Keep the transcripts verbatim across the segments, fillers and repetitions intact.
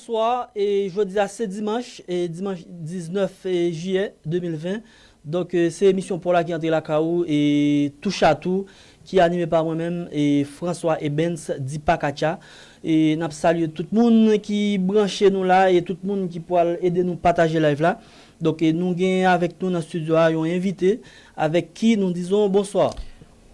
Bonswa, e jodi a se dimanch, e dimanch diznèf, e, jiyè de mil ven. Donk, e, se emisyon pa w la ki antre lakay ou, e Touche à Tout, ki anime pa mwen menm, e François Ebens, di Pakatcha. E n ap salye tout moun ki branche nou la, e tout moun ki pral ede nou pataje live la. Donk, e nou gen avèk nou nan estidyo a yon envite, avèk ki nou dizon bonswa.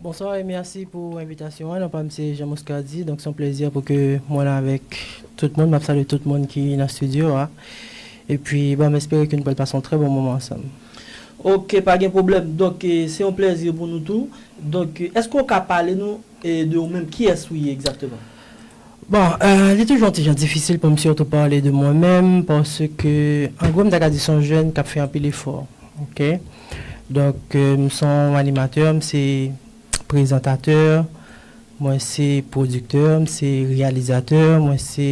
Bonswa e mèsi pou envitasyon an. Non pa m se Jean Moscardy, donk se yon plezi pou ke mwen la avèk tout moun. M ap salye tout moun ki nan estidyo a. Epi, bon, m espere ke nou pral pase yon trè bon moman ansanm. Ok, pa gen pwoblèm. Donk, e, se yon plezi pou nou tou. Donk, e, èske w ka pale nou, e, de ou menm? Kiyès ou ye egzakteman? Bon, e, li toujou yon ti jan difisil pou m sitou pale de mwen menm, paske, an gwo, m ta ka di se yon jèn k ap fè anpil efò. Ok? Donk, e, m se yon animatè, m se prezantatè, mwen se pwodiktè, m se reyalizatè, mwen se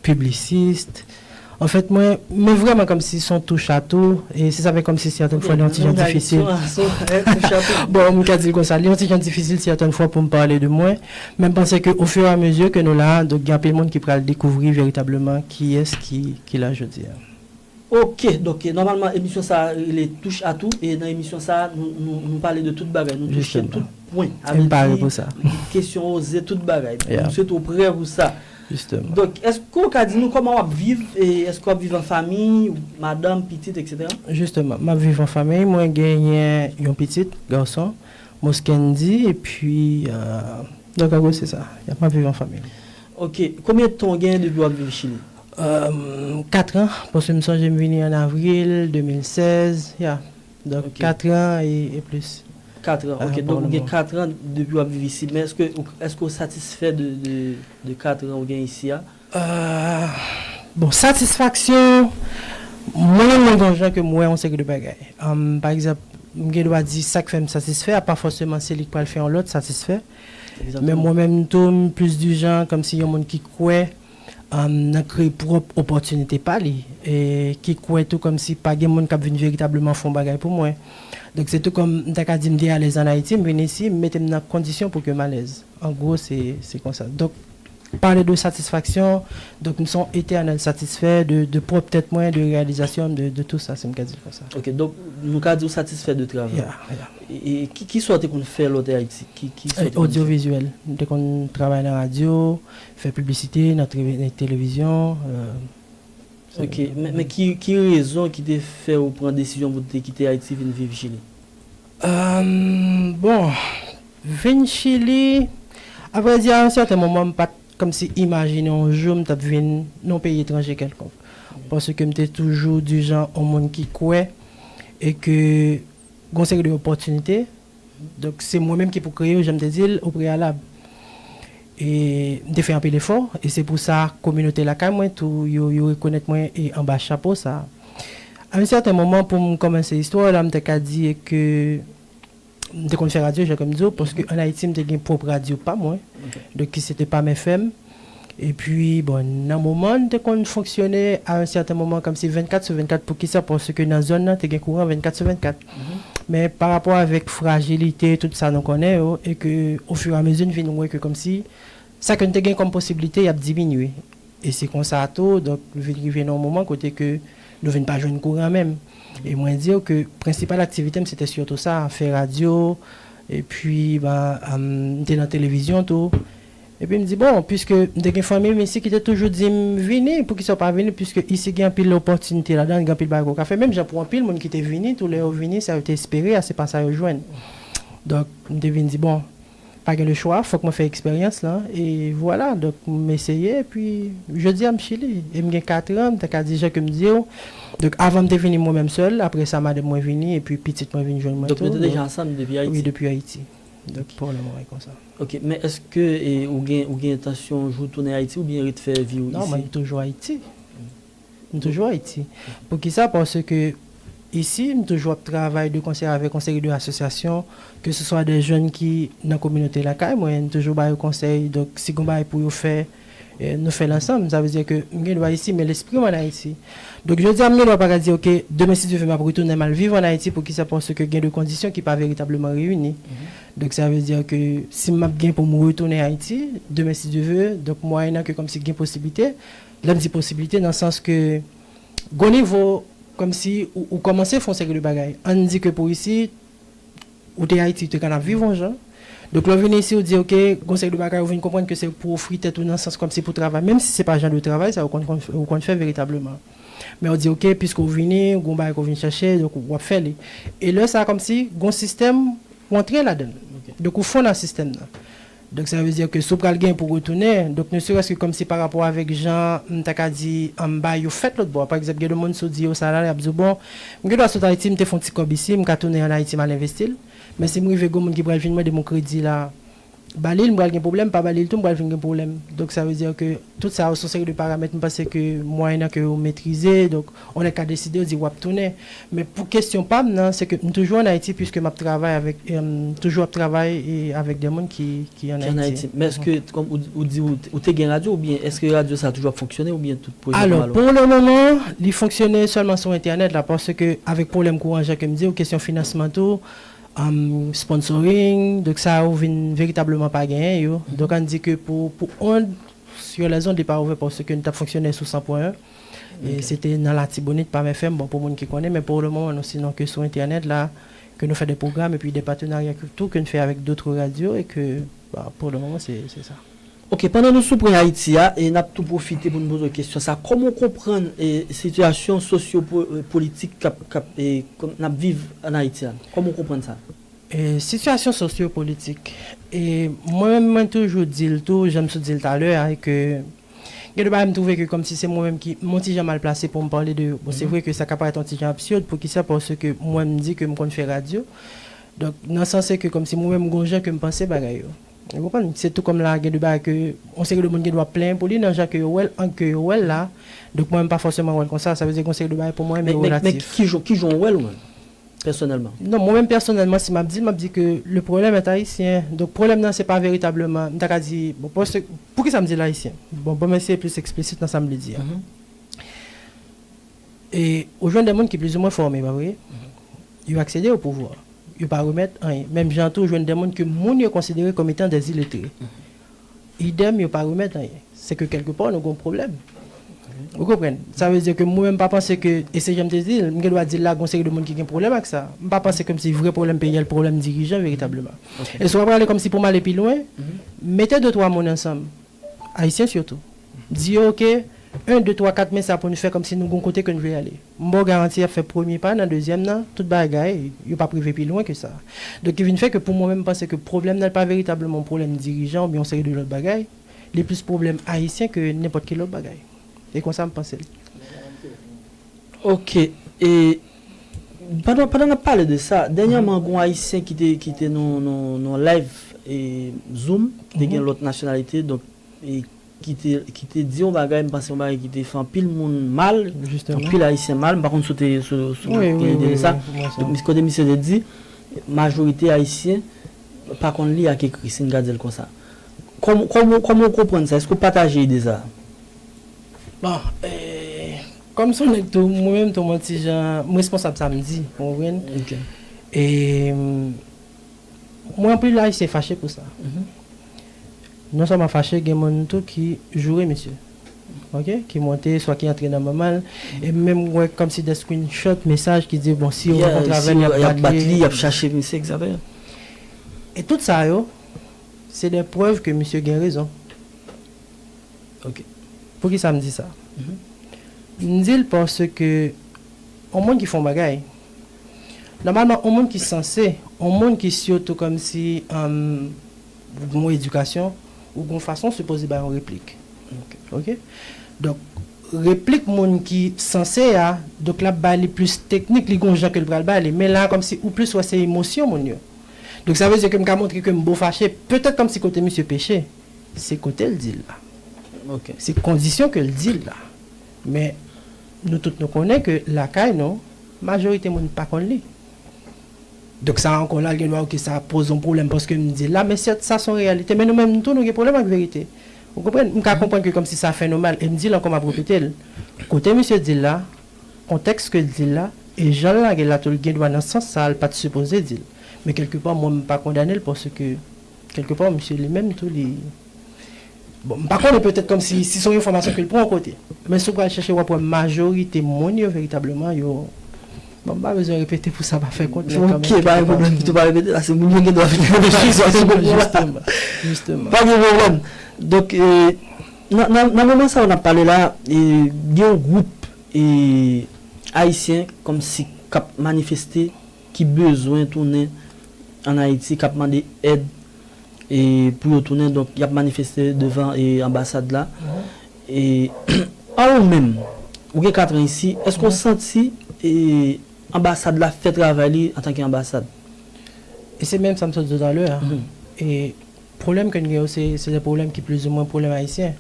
piblisist. Anfèt, mwen, men vrèman kòmsi se yon touche à tout, e se sa fè kòmsi sètèn fwa li yon ti jan difisil. Bon, m ka di l konsa, li yon ti jan difisil sètèn fwa pou m pale de mwen, men m panse ke au fur et à mesure ke nou la, donk gen anpil moun ki pral dekouvri veritableman kiyès ki, ki la jodi a. Ok, donk, nòmalman, emisyon sa a rele Touche à Tout, e nan emisyon sa a, nou, nou, nou pale de tout bagay, nou touche tout pwen. Sa vle di, kesyon oze, tout bagay. Nou swete w prè pou sa. Donk, èske w ka di nou kòman w ap viv, e èske w ap viv an fanmi, madanm, pitit, etsetera? Jisteman, m ap viv an fanmi, mwen genyen yon pitit gason, Moskendy, epi, e, donk, an gwo, se sa. M ap viv an fanmi. Ok, konbyen tan w genyen depi w ap viv Chili? Kat an, paske m sonje m vini an avril de mil sèz, ya. Donk, kat an e, e plis. Kat an, ok. Donk, ou gen kat an depi w ap viv isi. Men èske, èske w satisfè de, de, de kat an ou gen isi a? E, bon, satisfaksyon, mwen, mwen gen yon jan ke m wè yon seri de bagay. Em, pa egzanp, m gen dwa di sa k fè m satisfè, a pa fòseman se li k pral fè yon lòt satisfè. Men mwen menm tou, m plis di jan kòmsi yon moun ki kwè, em, nan kreye pwòp opòtinite pa li, e ki kwè tou kòmsi pa gen moun k ap vin veritableman fè yon bagay pou mwen. Donk, se tou kòm m ta ka di m te alèz an Ayiti, m vin isi, m mete m nan kondisyon pou ke m alèz. An gwo, se, se konsa. Donk, pale de satisfaksyon, donk, m se yon etènèl satisfè de, de pwòp tèt mwen, de reyalizasyon m, de, de tou sa, si m ka di l konsa. Ok, donk, nou ka di w satisfè de travay. Ya, ya. E, e ki, ki sa w te konn fè lè w te Ayiti? Ki, ki sa w te konn fè? Odyovizyèl. M te konn travay nan radyo, fè piblisite, nan tre-, nan televizyon, e, Ok, men, men ki, ki rezon ki te fè w pran desizyon pou w te kite Ayiti vin viv Chili? Em, bon, vin Chili, avrèdi, a yon sèten moman, m pa t kòmsi imajine yon jou m t ap vin nan yon peyi etranje kèlkonk. Paske m te toujou di jan yon moun ki kwè e ke gen yon seri de opòtinite, donk, se mwen menm ki pou kreye yo, jan m te di l, o preyalab. E m te fè anpil efò, e se pou sa kominote lakay mwen tou, yo, yo rekonèt mwen e anba chapo sa. A yon sèten moman, pou m kòmanse istwa la, m te ka di ke m te konn fè radyo, jan ke m di w, paske ann Ayiti, m te gen pwòp radyo pa mwen, donk ki se te Pam F M. Epi, bon, nan moman, n te konn fonksyone a yon sèten moman kòmsi vennkat sou vennkat. Poukisa? Paske nan zòn nan, te gen kouran vennkat sou vennkat. Men pa rapò avèk frajilite, tout sa nou konnen yo, e ke, ofiramezi, n vin wè ke kòmsi sa ke n te gen kòm posiblite, y ap diminye. E se konsa tou, donk, vin rive nan yon moman kote ke nou vin pa jwenn kouran menm. E mwen di w ke prensipal aktivite m, se te sitou sa, fè radyo, epi, ba, m te nan televizyon tou. Epi m di, bon, piske m te gen fanmi m isi ki te toujou di m, vini, poukisa w pa vini, piske isi gen anpil opòtinite ladan, gen anpil bagay ke w ka fè. Menm jan pou anpil moun ki te vini, tou lè yo vini, sa yo te espere a, se pa sa yo jwenn. Donk, m te vin di, bon, pa gen lechwa, fòk mwen fè eksperyans lan, e vwala, donk, m eseye, epi jodi a m Chili, e m gen kat an, m ta ka di jan ke m di w. Donk, avan m te vini mwen menm sèl, apre sa, madanm mwen vini, epi pitit mwen vin jwenn mwen tou. Donk, nou te deja ansanm depi Ayiti? Wi, depi Ayiti. Donk, pou le moman, e konsa. Ok, men èske, e, ou gen, ou gen entansyon yon jou tounen Ayiti oubyen ret fè vi w isi? Non, mwen, m toujou Ayiti. M toujou Ayiti. Poukisa? Paske isi, m toujou ap travay de konsè avèk yon seri de asosyasyon, ke se swa de jèn ki nan kominote lakay mwen, m toujou ba yo konsèy. Donk, si gen bagay pou yo fè, e, nou fè l ansanm. Sa vle di ke m gen dwa isi, men lespri m ann Ayiti. Donk, jodi a, m gen dwa pa ka di, ok, demen, si Dye vle, m ap retounen, m al viv ann Ayiti. Poukisa? Paske gen de kondisyon ki pa veritableman reyini. Donk, sa vle di ke si m ap gen pou m retounen Ayiti, demen, si Dye vle, donk, mwayennan ke kòmsi gen posiblite, lè m di posiblite, nan sans ke, gon nivo, kòmsi ou, ou kòmanse fè yon seri de bagay. Ann di ke pou isit, ou te Ayiti, ou te konn ap viv yon jan. Donk, lè w vini isi, ou di, oke, gon seri de bagay, ou vin konprann ke se pou ofri tèt ou nan sans kòmsi pou travay, menm si se pa jan de travay sa ou konn, konn, ou konn fè veritableman. Men ou di, oke, piske ou vini, gon bagay ke ou vin chèche, donk w ap fè li. E lè sa, kòmsi, gon sistèm, ou antre ladan l. Donk, ou fon nan sistèm nan. Donk, sa vle di ke si w pral gen pou retounen, donk, ne serait-ce que kòmsi pa rapò avèk jan, m ta ka di, anba yo fèt lòt bò. Pa egzanp, gen de moun, si w di yo sa la, y ap di w, bon, m gen dwa sot Ayiti, m te fè yon ti kòb isi, m ka tounen ann Ayiti, m al envesti l. Men si m rive, gon moun ki pral vin mande m yon kredi la, ba li l, m pral gen pwoblèm, pa ba li l tou, m pral vin gen pwoblèm. Donk, sa vle di ke tout sa yo, se yon seri de paramèt, m panse ke mwayennan ke yo metrize, donk, ou nèk ka deside, ou di w ap tounen. Men pou kesyon pa m nan, se ke m toujou ann Ayiti, piske m ap travay avèk, em, toujou ap travay, e, avèk de moun ki, ki ann Ki ann Ayiti. Ayiti. Men èske, kòm ou, ou di, ou, ou te gen radyo, oubyen èske radyo sa toujou ap fonksyone, oubyen tout pwojè Alò, kòm alò? Pou le moman, li fonksyone sèlman sou entènèt la, paske avèk pwoblèm kouran, jan ke m di w, kesyon finansman tou, um, sponsoring, donk sa yo vin veritableman pa genyen yo. Donk, ann di ke pou, pou onn, sur les ondes, li pa ouvè paske nou t ap fonksyone sou san pwen en. E Ok. se te nan Latibonit, Pam F M, bon, pou moun ki konnen, men pou le moman, nou, sinon ke sou entènèt la, ke nou fè de pwogram, epi de patenarya ke, tou ke nou fè avèk dòt radyo, e ke, ba, pou le moman, se, se sa. Ok, pandan nou sou pwen Ayiti a, e n ap tou pwofite pou n poze w kesyon sa. Kòman w konprann, e, sitiyasyon sosyo po-, e, politik k ap, k ap, e, kòm n ap viv ann Ayiti a? Kòman w konprann sa? E, sitiyasyon sosyo-politik. E, mwen menm, mwen toujou di l tou, jan m sot di l talè a, e ke gen de bagay m twouve ke kòmsi se mwen menm ki, m yon ti jan mal plase pou m pale de yo. Bon, se Mhm. vre ke sa ka parèt yon ti jan absird, poukisa? Paske mwen, m di ke m konn fè radyo. Donk, nan sans se ke kòmsi mwen menm, m gon jan ke m panse bagay yo. Ou konprann? Se tou kòm la, gen de bagay ke yon seri de moun gen dwa plenyen pou li nan jan ke yo wè l, ang ke yo wè l la. Donk, mwen menm pa fòseman wè l konsa. Sa vle di gen yon seri de bagay pou mwen menm Men, yo men, men relatif. ki jan, ki jan w wè l ou menm, pèsonèlman? Non, mwen menm pèsonèlman, si m ap di l, m ap di ke le problème est haïtien. Donk, pwoblèm nan, se pa veritableman, m ta ka di, bon, paske, poukisa m di l ayisyen? Bon, bon, m eseye plis eksplisit nan sa m vle di a. Mhm. E ou jwenn de moun ki plizoumwen fòme, pa vre? Yo aksede o pouvwa. Yo pa remèt anyen. Menm jan tou, ou jwenn de moun ke moun yo konsidere kòm etan des illettrés. Idèm, yo pa remèt anyen. Se ke kèlkepà, nou gen yon pwoblèm. Ou konprann? Sa vle di ke mwen menm pa panse ke, e se jan m te di l, m gen dwa di l la, gen yon seri de moun ki gen pwoblèm ak sa. M pa panse kòmsi vrè pwoblèm peyi a, l pwoblèm dirijan veritableman. Ok. E si w ap prale kòmsi pou m ale pi lwen, Mhm. mete de twa moun ansanm. Ayisyen sitou. Di yo, oke, en, de, twa, kat, men sa pou n fè kòmsi nou gon kote ke n vle ale. M ba w garanti, y ap fè premye pa, nan dezyèm nan, tout bagay, yo p ap rive pi lwen ke sa. Donk, ki vin fè ke pou mwen menm, m panse ke pwoblèm nan pa veritableman yon pwoblèm dirijan oubyen yon seri de lòt bagay. Li plis pwoblèm ayisyen ke nenpòt ki lòt bagay. E konsa, m panse l. Ok. E pandan, pandan n ap pale de sa, dènyèman, gon Ayisyen ki te, ki te nan, nan, nan live, e, Zoom, ki te gen Mhm. lòt nasyonalite, donk, e, ki te, ki te di yon bagay, m panse yon bagay ki te fè anpil moun mal, Jisteman. anpil Ayisyen mal, m pa konn si w te, si w, si w Wi, gen wi, ide wi, de sa. wi, m wè sa. Donk, mis-, kote misye te di, majorite Ayisyen pa konn li ak ekri, si n ka di l konsa. Kòm-, kòman, kòman w konprann sa? Èske w pataje ide sa? Bon, e, kòm se yon nèg tou, mwen menm tou, mwen ti jan, m responsab sa m di, ou konprann? Ok. E, m, mwen, anpil Ayisyen fache pou sa. Mhm. Non sèlman fache, gen moun tou ki joure misye. Ok? Ki monte, swa ki antre nan manman l. E menm, m wè kòmsi de screenshot, mesaj ki di, bon, si yo Yeah, rankontre avè si l, y ap y ap bat bat li, li. y ap chache misye, exactement. E tout sa yo, se de prèv ke misye gen rezon. Ok. Poukisa m di sa? Mhm. M di l paske yon moun ki fè yon bagay, nòmalman, yon moun ki sanse, yon moun ki sitou kòmsi, um, ou gen yon edikasyon, ou gen yon fason sipoze bay yon replik. Ok. Ok? Donk, replik moun ki sanse a, donk, l ap bay li plis teknik, li gen yon jan ke l pral bay li. Men la, kòmsi ou plis wè se emosyon moun yo. Donk, sa vle di ke m ka montre ke m bo fache, petèt kòmsi kote misye peche, se kote l di l la. Ok. Se kondisyon ke l di l la. Men, nou tout nou konnen ke lakay nou, majorite moun pa konn li. Donk, sa ankò la, l gen dwa, ok, sa poze yon pwoblèm paske m di l la, men sèt, sa se yon reyalite. Men nou menm tou, nou gen pwoblèm ak verite. Ou konprann? M ka Mhm. konprann ke kòmsi sa fè nou mal, e m di l ankò, m ap repete l. Kote misye di l la, kontèks ke l di l la, e jan l lage l la tou, l gen dwa nan sans sa a, l pa t sipoze di l. Men kèlkepa, mwen, m pa kondane l paske, kèlkepa, misye li menm tou, li, bon, m pa konnen, petèt kòmsi, si se yon enfòmasyon ke l pran yon kote. Men si w pral chèche, w ap wè majorite moun yo veritableman, yo, bon, m pa bezwen repete pou sa pa fè kont, men kanmenm, kèlkepa, tou pa repete, paske moun yo gen dwa vin reflechi sou sa. Jisteman, jisteman. Pa gen pwoblèm. Donk, e, nan, nan, nan moman sa yo n ap pale la, e, gen yon gwoup, e, ayisyen kòmsi k ap manifeste ki bezwen tounen ann Ayiti, k ap mande èd, e, pou yo tounen. Donk, y ap manifeste devan, e, anbasad la. E, an ou menm, ou gen kat an isi, èske w santi, e, anbasad la fè travay li antanke anbasad? E se menm sa m sot di w talè a. E pwoblèm ke n gen yo, se, se de pwoblèm ki plizoumwen pwoblèm ayisyen.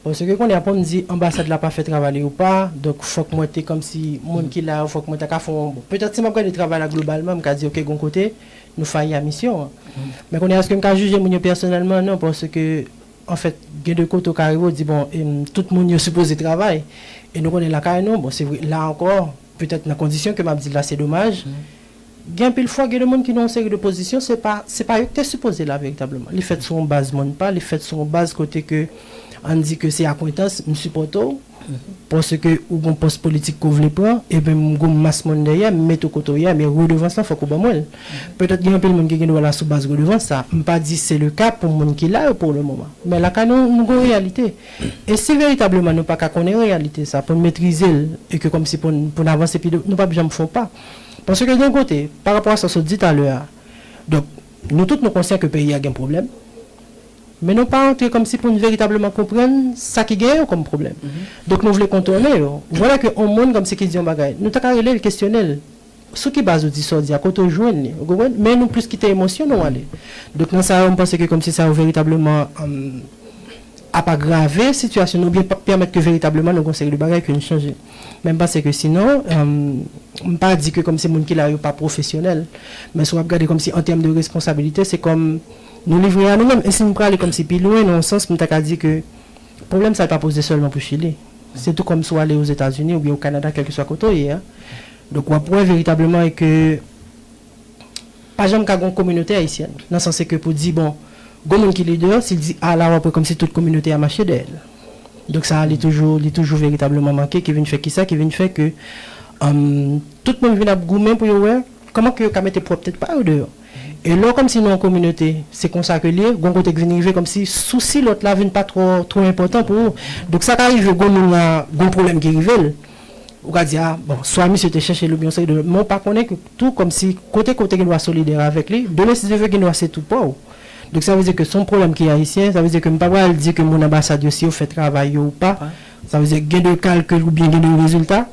Paske kounye a, pou m di anbasad la pa fè travay li ou pa, donk fòk mwen te kòmsi moun ki la yo, fòk mwen ta ka fè yon, bon, petèt si m ap gade travay la globalman, m ka di, oke, gon kote, nou fayi a misyon an. Men kounye a, èske m ka jije moun yo pèsonèlman? Non, paske, anfèt, gen de kote ou ka rive, ou di, bon, em, tout moun yo sipoze travay. E nou konnen lakay nou, bon, se vre, la ankò, petèt nan kondisyon ke m ap di la, se domaj. Gen anpil fwa, gen de moun ki nan yon seri de pozisyon, se pa, se pa yo ki te sipoze la veritableman. Li fèt sou yon baz moun pa, li fèt sou yon baz kote ke, ann di ke se akwentans, m sipòte w, paske ou gon pòs politik ke w vle pran, epi m gon mas moun dèyè, m mete w kote w ye a, men redevans lan, fòk ou ban mwen l. Petèt gen anpil moun ki gen dwa la sou baz redevans sa. M pa di se le ka pou moun ki la yo pou le moman. Men lakay nou, nou gon reyalite. E si veritableman nou pa ka konnen reyalite sa, pou n metrize l, e ke kòmsi pou n, pou n avanse pi de, nou p ap janm fè yon pa. Paske gen yon kote, pa rapò a sa w sot di talè a, donk, nou tout nou konsyan ke peyi a gen pwoblèm, men nou pa antre kòmsi pou n veritableman konprann sa ki genyen yo kòm pwoblèm. Donk, nou vle kontòne yo. Vwala ke yon moun kòmsi ki di yon bagay, nou ta ka rele l, kesyone l. Sou ki baz ou di sa w di a, kote w jwenn li, ou konprann? Men nou plis kite emosyon nou ale. Donk, nan sa yo, m panse ke kòmsi sa yo veritableman, em, ap agrave sitiyasyon nou, oubyen p ap pèmèt ke veritableman nou gon seri de bagay ke n chanje. Men m panse ke sinon, em, m pa di ke kòmsi moun ki la yo pa pwofesyonèl, men si w ap gade kòmsi an tèm de responsabilite, se kòm nou livre a nou menm. E si m prale kòmsi pi lwen, nan yon sans, m ta ka di ke pwoblèm sa a pa poze sèlman pou Chili. Se tou kòm si w ale Ozetazini oubyen o Kanada, kèlkeswa kote w ye a. Donk, w ap wè veritableman e ke pa janm ka gon kominote ayisyèn. Nan sans se ke pou di, bon, gon moun ki lidè, si l di A la, w ap wè kòmsi tout kominote a mache dèyè l. Donk, sa a, li toujou, li toujou veritableman manke, ki vin fè kisa, ki vin fè ke, em, tout moun vin ap goumen pou yo wè kòman ke yo ka mete pwòp tèt pa yo deyò. E lè w kòmsi nan yon kominote, se konsa ke l ye, gon kote k vin rive kòmsi sousi lòt la vin pa twò, twò enpòtan pou ou. Donk, sa ka rive, gon moun la, gon pwoblèm ki rive l, ou ka di, a, bon, swa misye te chèche l oubyen yon seri de lòt, men w pa konnen ke tou kòmsi kote kote gen dwa solidè avèk li, demen si Dye vle gen dwa se tou pa w. Donk, sa vle di ke se yon pwoblèm ki ayisyen, sa vle di ke m pa pral di ke moun anbasad yo, si yo fè travay yo ou pa, sa vle di gen de kalkil oubyen gen de rezilta.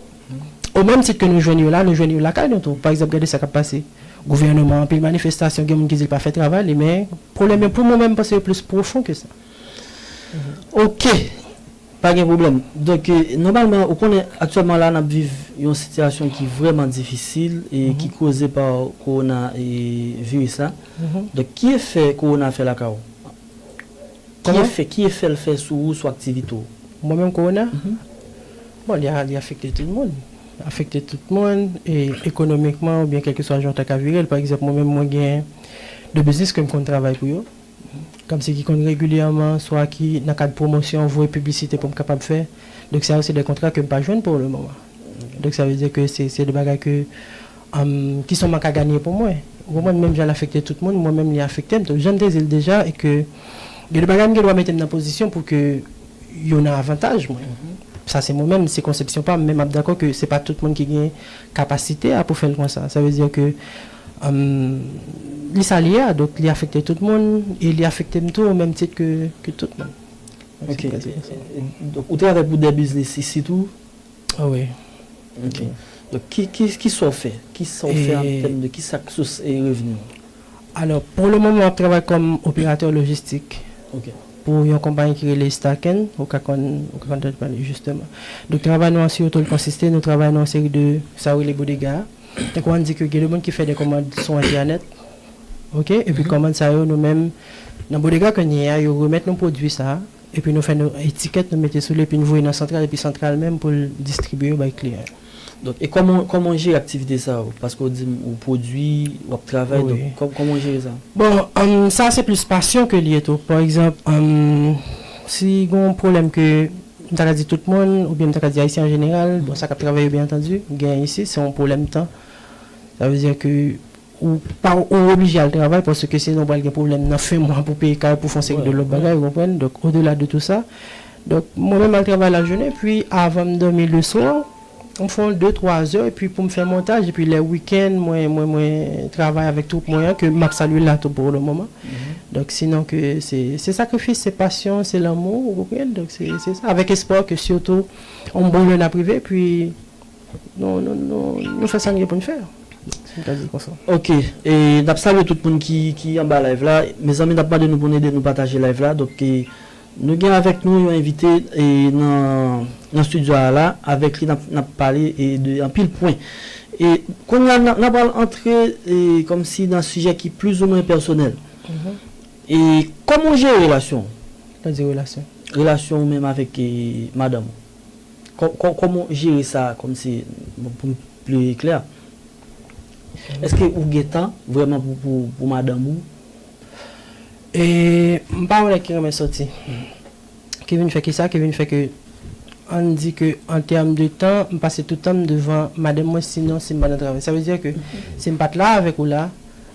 O menm tit ke nou jwenn yo la, nou jwenn yo lakay nou tou. Pa egzanp, gade sa k ap pase. Gouvènman, anpil manifestasyon, gen moun ki di l pa fè travay li, men pwoblèm yo pou mwen menm, m panse yo plis pwofon ke sa. Oke, pa gen pwoblèm. Donk, e, nòmalman, ou konnen, aktyèlman la, n ap viv yon sitiyasyon ki vrèman difisil e ki koze pa kowona, e, viris la. Donk, ki efè kowona fè lakay ou? Ki efè, ki efè l fè sou ou, sou aktivite w? Mwen menm, kowona? Bon, li a, li afekte tout moun. Afekte tout moun, e ekonomikman, oubyen kèlkeswa jan w ta ka vire l. Pa egzanp, mwen menm, mwen gen de biznis ke m konn travay pou yo. Kòmsi ki konn regilyèman, swa ki nan kad pwomosyon, voye piblisite pou m kapab fè. Donk, sa yo se de kontra ke m pa jwenn pou le moman. Donk, sa vle di ke se, se de bagay ke, em, ki se yon mank a ganye pou mwen. Ou konprann, menm jan l afekte tout moun, mwen menm li afekte m tou. Jan m te di l deja, e ke gen de bagay m gen dwa mete m nan pozisyon pou ke yo nan avantaj mwen. Sa se mwen menm, se konsepsyon pa m, men m ap dakò ke se pa tout moun ki gen kapasite a pou fè l konsa. Sa vle di ke, em, li sa li ye a, donk li afekte tout moun, e li afekte m tou, o menm tit ke, ke tout moun. Donk, se prèske sa. E, e, donk, ou travay pou de biznis isit tou? Ah wi. Ok. Donk, ki, ki, ki sa w fè? Ki sa w fè an tèm de ki sa k sous e revni w? Alò, pou le moman, m ap travay kòm operatè lojistik pou yon konpayi ki rele Staken, ou ka konn, ou ka konn tande pale, jisteman. Donk, travay nou an, sitou, l konsiste, nou travay nan yon seri de, sa yo rele bodega. Tankou ann di ke gen de moun ki fè de kòmand sou entènèt, ok? Epi kòmand sa yo, nou menm, nan bodega ke n ye a, yo remèt nou pwodui sa a, epi nou fè nou etikèt, nou mete sou li, epi n voye nan santral, epi santral menm pou l distribye yo bay kliyan yo. Donk, e kòman, kòman w jere aktivite sa yo? Paske w di m ou pwodui, w ap travay, donk, Wi. kò- kòman w jere sa? Bon, um, sa se plis pasyon ke li ye tou. Pa egzanp, um, si gen yon pwoblèm ke m ta ka di tout moun, oubyen m ta ka di Ayisyen an jeneral, bon, sa k ap travay yo, byen antandi, gen isi, se yon pwoblèm tan. Sa vle di ke ou pa ou oblije al travay paske sinon pral gen pwoblèm nan fen mwa pou peye kay, pou fè yon seri de lòt bagay, ou konprann? Donk, odela de tou sa, donk, mwen menm al travay lajounen, epi avan m dòmi leswa, m fè yon de twa zè, epi pou m fè montaj, epi lè wikenn, mwen, mwen, mwen travay avèk twoup mwen an, ke m ap salye la tou pou le moman. Donk, sinon ke se, se sakrifis, se pasyon, se lanmou, ou konprann? Donk, se, se sa. Avèk espwa ke sitou, yon bon lè n ap rive, epi nou, nou, nou, nou fè sa n gen pou n fè. Si m ka di l konsa. Ok, e n ap salye tout moun ki, ki anba live la. Mezanmi, n ap mande nou pou n ede nou pataje live la. Donk, e, nou gen avèk nou yon envite e, nan, nan estidyo a la. Avèk li, n ap, n ap pale e, de anpil pwen. E kounye a, n ap, n ap pral antre e, kòmsi nan sijè ki plizoumwen pèsonèl. E kòman w jere relasyon w? Sa di relasyon. Relasyon w menm avèk e, madanm ou? Kò- kò- Kòman w jere sa kòmsi, bon, pou m pli klè? Èske ou gen tan vrèman pou, pou, pou madanm ou? E m pa yon nèg ki renmen sòti. Ki vin fè ki sa, ki vin fè ke, ann di ke an tèm de tan, m pase tout tan m devan madanm mwen, sinon si m pa nan travay. Sa vle di ke si m pa t la avèk ou la,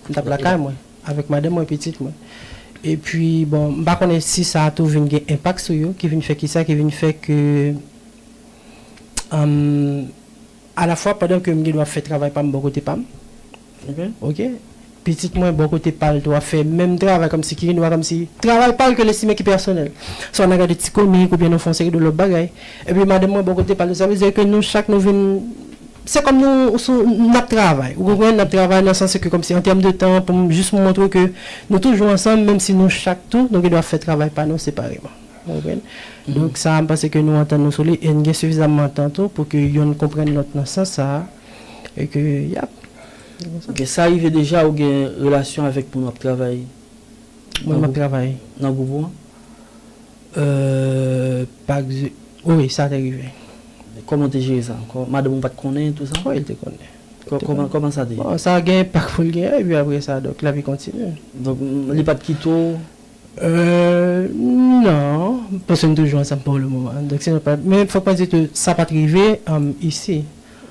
m t ap lakay mwen, avèk madanm mwen, pitit mwen. Epi, bon, m pa konnen si sa a tou vin gen enpak sou yo, ki vin fè ki sa, ki vin fè ke, um, alafwa pandan ke m gen dwa fè travay pa m bò kote pa m, Ok. ok, pitit mwen bò kote pa l tou ap fè menm travay kòmsi ki gen dwa kòmsi travay pa l ke l estime ki pèsonèl. Swa n a gade ti komik oubyen nou fè yon seri de lòt bagay. Epi madanm mwen bò kote pa l tou, sa vle di ke nou chak nou vin, se kòm nou sou, n ap travay. Ou konprann? N ap travay nan sans ke kòmsi an tèm de tan pou m jis montre ke nou toujou ansanm, menm si nou chak tou, nou gen dwa fè travay pa nou separeman. Ou konprann? Donk, sa a, m panse ke nou antann nou sou li, e n gen sifizamman tan tou pou ke yonn konprann lòt nan sans sa a, e ke, yap. Ok, sa rive deja ou gen relasyon avèk moun w ap travay? Moun m ap travay. Nan gwoup ou an? Euh, pa egze-, wi, sa te rive. Kòman w te jere sa? Kò- Madanm ou pa t konnen tou sa? Wi, l te konnen. Kò- Kòman, kòman sa te ye? Bon, sa gen enpak pou l gen, epi apre sa, donk, lavi kontinye. Donk, m- li pa t kite w? Euh, non, paske n toujou ansanm pou le moman. Donk, se pa, men fòk mwen di ke sa pa t rive, um, isi.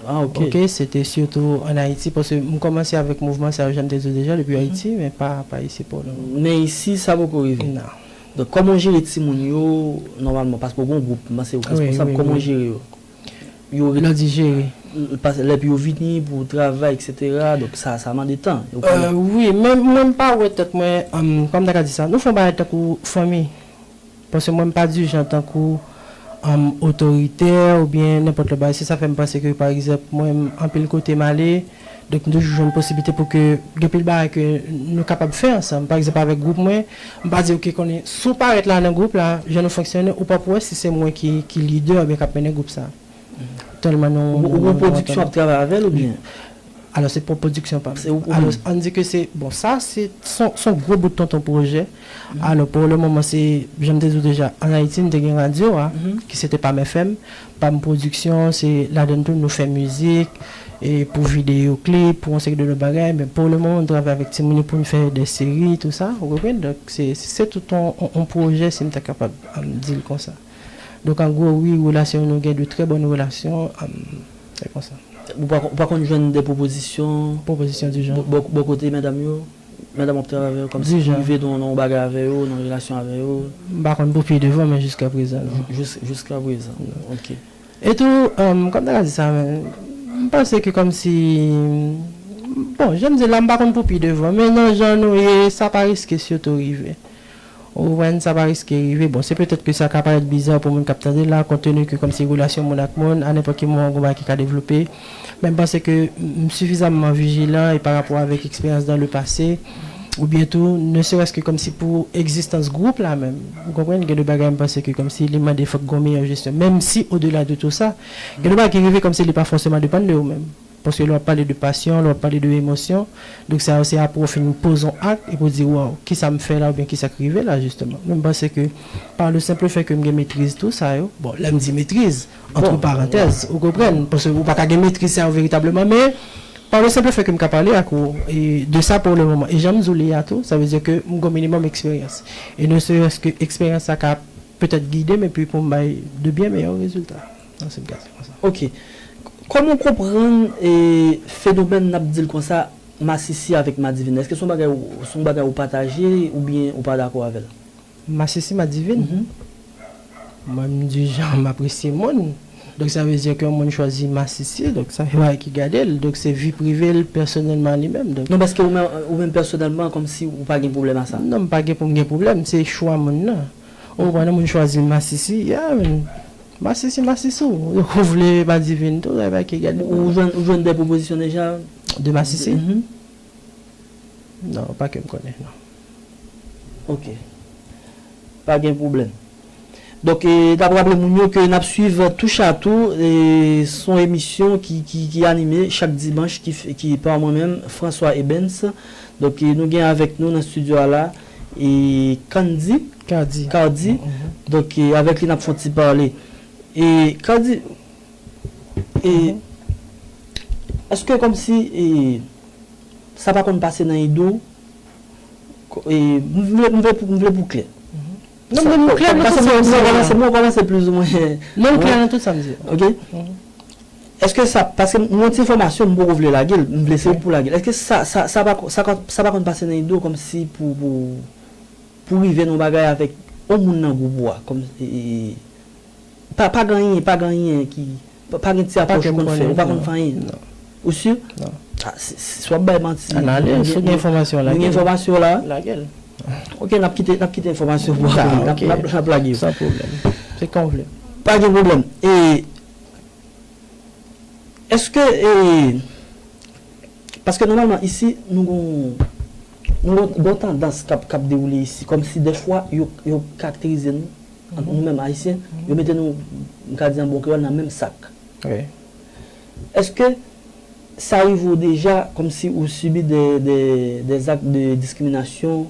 Ah, ok. Ok, se te sitou ann Ayiti, paske m kòmanse avèk mouvman sa yo, jan m te di w deja, depi Ayiti, men pa, pa isi pou le moman. Men isi, sa poko rive? Non. Donk, kòman w jere timoun yo, nòmalman? Paske w gen yon gwoup, m panse ou Wi, responsab, wi, kòman w wi. Jere yo? Yo Lè w di jere. Pas- lè pou yo vini pou travay, et cetera. Donk, sa, sa mande tan. Yo Euh, wi, men mwen m pa wè tèt mwen, um, kòman m ta ka di sa? Nou fè yon bagay tankou fanmi. Paske mwen m pa di jan tankou, um, otoritè oubyen nenpòt lòt bagay. Se sa fè m panse ke, pa egzanp, mwen, anpil kote m ale, donk m toujou jwenn posiblite pou ke gen pil bagay ke nou kapab fè ansanm. Pa egzanp, avèk gwoup mwen, m pa di, ok, konnen, si w parèt la nan gwoup la, jan nou fonksyone, ou p ap wè si se mwen ki, ki lidè oubyen k ap mennen gwoup sa. Tèlman nou, Ou- ou nou- gon nou- pwodiksyon ap travay avè l oubyen? Alò, se pwòp pwodiksyon pa m. Se ou- ou Alò, menm? ann di ke se, bon, sa, se, se yon, se yon gwo bout tonton pwojè. Alò, pou le moman, se, jan m te di w deja, ann Ayiti, m te gen radyo a, ki se te Pam F M. Pam Pwodiksyon, se ladan l tou, nou fè mizik, e pou videyo klip, pou yon seri de lòt bagay. Men pou le moman, nou travay avèk timoun yo pou n fè de seri, tou sa, ou konprann? Donk, se, se tout yon, yon, yon pwojè, si m ta kapab, um, di l konsa. Donk, an gwo, wi, relasyon nou gen de trè bòn relasyon, um, se konsa. Ou pa, ou pa konn jwenn de pwopozisyon? Pwopozisyon di jan. Bò, bò, bò kote medam yo? Medam w ap travay avè yo, kòmsi Di jan. Rive nan yon bagay avè yo, nan yon relasyon avè yo? M pa konn pou pi devan, men jiska prezan, non. Jis, jiska prezan. Ok. E tou, um, kòm ta ka di sa, men, m panse ke kòmsi, bon, jan m di la, m pa konn pou pi devan, men nan jan nou ye, sa pa riske sitou rive. Ou konprann, sa pa riske rive. Bon, se petèt ke sa ka parèt biza pou moun k ap tande la, konte tenu ke kòmsi relasyon moun ak moun, a nenpòt ki moman, gon bagay ki ka devlope. Men m panse ke m sifizamman vijilan e pa rapò avèk eksperyans dan le pase, oubyen tou, ne serait-ce que kòmsi pou egzistans gwoup la menm. Ou konprann, gen de bagay m panse ke kòmsi li mande fòk gon meyè jesyon. Menm si, odela de tou sa, gen de bagay ki rive kòmsi li pa fòseman depann de ou menm. Paske lè w ap pale de pasyon, lè w ap pale de emosyon, donk sa yo se apre w fin poze yon ak epi w di, waw, kisa m fè la oubyen kisa k rive la, jisteman. Men m panse ke, par le simple fait ke m gen metriz tou sa yo, bon, lè m di metriz, antre parantèz, ou konprann, paske ou pa ka gen metriz sa yo veritableman, men par le simple fait ke m ka pale ak ou, e de sa pour le moment, e jan m di w li a tou, sa vle di ke m gen yon minimòm eksperyans. E ne serait-ce que eksperyans sa ka petèt gide m epi pou m bay de byen meyè rezilta. Nan se m ka di konsa. Ok. Kòman w konprann e, fenomèn, n ap di l konsa, masisi avèk madivin? Èske se yon bagay ou, se yon bagay ou pataje oubyen ou pa dakò avè l? Masisi, madivin? Mwen, m di jan m apresye moun. Donk, sa vle di ke yon moun chwazi masisi, donk sa se bagay ki gade l. Donk, se vi prive l pèsonèlman li menm. Donk, Non, paske ou menm, ou menm pèsonèlman, kòmsi ou pa gen pwoblèm a sa. Non, m pa gen pou m gen pwoblèm, se chwa moun nan. Ou konprann, moun chwazi masisi, ya, men. Masisi, masisi w. Ou vle madivin tou, sa se bagay ki gade l. Ou jwenn, ou jwenn de pwopozisyon deja? De masisi? Mhm. Non, pa ke m konnen, non. Ok. Pa gen pwoblèm. Donk, e, n ap raple moun yo ke n ap swiv Touche à Tout, e, se yon emisyon ki, ki, ki anime chak dimanch, ki, f- ki pa mwen menm, François Ebens. Donk, e, nou gen avèk nou nan estidyo a la, e, Candy, Kadi. Cardi. Donk, e, avèk li n ap fè yon ti pale. E, Cardi, e, èske kòmsi, e, sa pa konn pase nan ide w? Ko- e, m vle, m vle, pou- m vle pou klè. Non, men nou klè nan tout sa m di Mwen a. kòmanse, mwen kòmanse plizoumwen. Non, nou klè nan tout sa m di a. Ok? Èske sa, paske m yon ti enfòmasyon, m poko vle lage l, m vle se ou pou lage l. Èske sa, sa, sa pa, sa, sa pa konn pase nan ide w kòmsi pou, pou, pou rive nan yon bagay avèk yon moun nan gwoup ou a? Kòm, e, e, pa, pa gen anyen, pa gen anyen ki, pa, pa gen ti apwòch ou konn fè, ou pa konn fè anyen. Non. Ou si? Non. Ah, si, si, si w ap bay manti. Ann ale, si w gen enfòmasyon, lage l. Gen enfòmasyon la? Lage l. Ok, n ap kite, n ap kite enfòmasyon pou apre, n ap, n ap, n ap lage yo. San pwoblèm. Se kan w vle. Pa gen pwoblèm. E, èske, e, paske nòmalman, isi, nou gon, nou gon, gon tandans k ap, k ap dewoule isi, kòmsi dèfwa, yo, yo karakterize nou, nou menm Ayisyen, yo mete nou, m ka di an bon kreyòl, nan menm sak. Wi. Èske sa rive w deja, kòmsi ou sibi de, de, des actes de discrimination,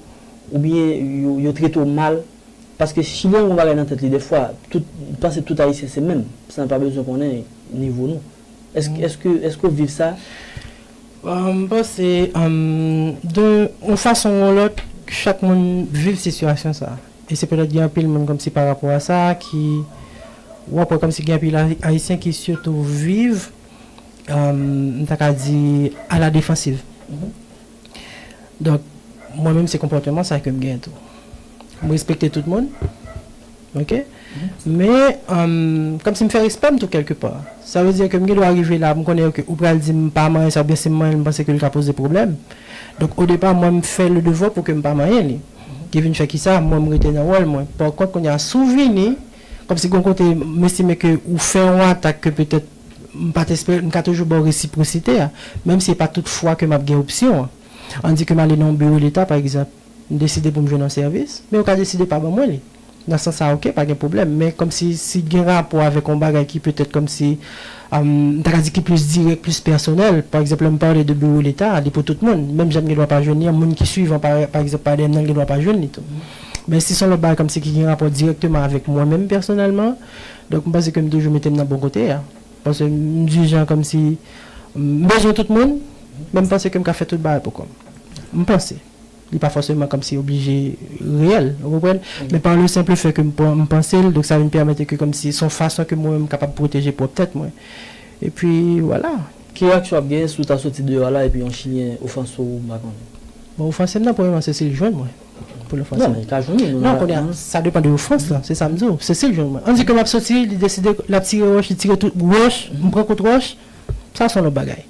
oubyen yo, yo trete w mal? Paske Chilyen gen yon bagay nan tèt li, dèfwa, tout, li panse tout Ayisyen se menm, san l pa bezwen konnen nivo nou. Èske, èske, èske w viv sa? M panse, um, de yon fason ou yon lòt, chak moun viv sitiyasyon sa. E se petèt gen anpil moun kòmsi pa rapò a sa ki, w ap wè kòmsi gen anpil Ay- Ayisyen ki sitou viv, um, m ta ka di, aladefansiv. Donk, mwen menm se konpòteman sa ke m gen tou. M respekte tout moun. Ok? Men, um, kòmsi m fè respè m tou kèlke pa. Sa vle di ke m gen dwa rive la, m konnen ke ou pral di m pa manyen sa, oubyen si m manyen l, m panse ke l ka poze pwoblèm. Donk, o depa, mwen, m fè le devwa pou ke m pa manyen li. Ki vin fè kisa, mwen, m rete nan wòl mwen. Pa kont, kounye a, si w vini, kòmsi gon kote, m estime ke ou fè yon atak ke petèt, m pa t espere, m ka toujou ba w resipwosite a, menm si e pa tout fwa ke m ap gen opsyon an. Ann di ke m ale nan yon biwo leta, pa egzanp, m deside pou m jwenn yon sèvis, men yo ka deside pa ban mwen li. Nan sans sa, ok, pa gen pwoblèm. Men kòmsi, si gen rapò avèk yon bagay ki petèt kòmsi, um, m ta ka di ki plis dirèk, plis pèsonèl, pa egzanp, lè m pale de biwo leta, li pou tout moun. Menm jan m gen dwa pa jwenn li, yon moun ki swivan, pa, pa egzanp, pa dèyè m nan, l gen dwa pa jwenn li tou. Men si se yon lòt bagay kòmsi ki gen rapò dirèkteman avèk mwen menm pèsonèlman, donk m panse ke m toujou mete m nan bon kote a. Paske m di jan kòmsi, m bezwen tout moun, men m panse ke m ka fè tout bagay pou kò m. M panse. Li pa fòseman kòmsi oblije reyèl, ou konprann? Men pa le simple fait ke m pran, m panse l, donk sa vin pèmèt ke kòmsi se yon fason ke mwen menm m kapab pwoteje pwòp tèt mwen. Epi, vwala. Ki reyaksyon w ap gen si w ta soti deyò a la epi yon Chilyen ofanse w, m pa konnen? Bon, ofanse m nan, premyèman, se si l jwenn mwen. Pou l ofanse m. Non, men li ka jwenn ou. Non, kounye a, sa depann de ofans lan, se sa m di w. Se si l jwenn mwen. Ann di ke m ap soti, li deside, l ap tire wòch, li tire tout wòch, m pran kout wòch, sa se yon lòt bagay.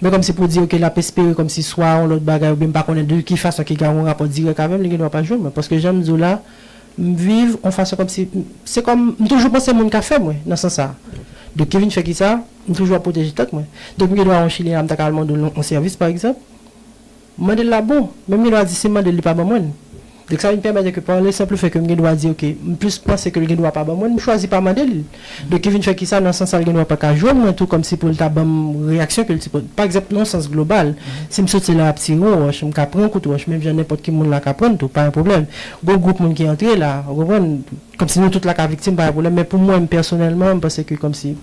Men kòmsi pou di, ok, l ap espere kòmsi swa yon lòt bagay, oubyen m pa konnen de ki fason ki gen yon rapò dirèk avè m, li gen dwa pa jwenn mwen. Paske jan m di w la, m viv yon fason kòmsi, se kòm, m toujou panse moun ka fè mwen, nan sans sa. Donk, ki vin fè kisa, m toujou ap pwoteje tèt mwen. Donk, m gen dwa yon Chilyen la, m ta ka al mande l yon, yon sèvis, pa egzanp. M mande l la, bon, men m gen dwa di si m mande l, li pa ban mwen l. Donk, sa vin pèmèt ke pa le senp fè ke m gen dwa di, ok, m plis panse ke l gen dwa pa ban mwen, m chwazi pa mande l. Donk, ki vin fè ki sa, nan sans sa, l gen dwa pa ka jwenn mwen tou, kòmsi pou l ta ban m reyaksyon ke l sipo-, pa egzanp, nan sans global, si m soti la ap tire yon wòch, m ka pran yon kout wòch, menm jan nenpòt ki moun la ka pran l tou, pa yon pwoblèm. Gon gwoup moun ki antre la, ou konprann? Kòmsi nou tout la ka viktim, pa yon pwoblèm, men pou mwen, m pèsonèlman, m panse ke kòmsi,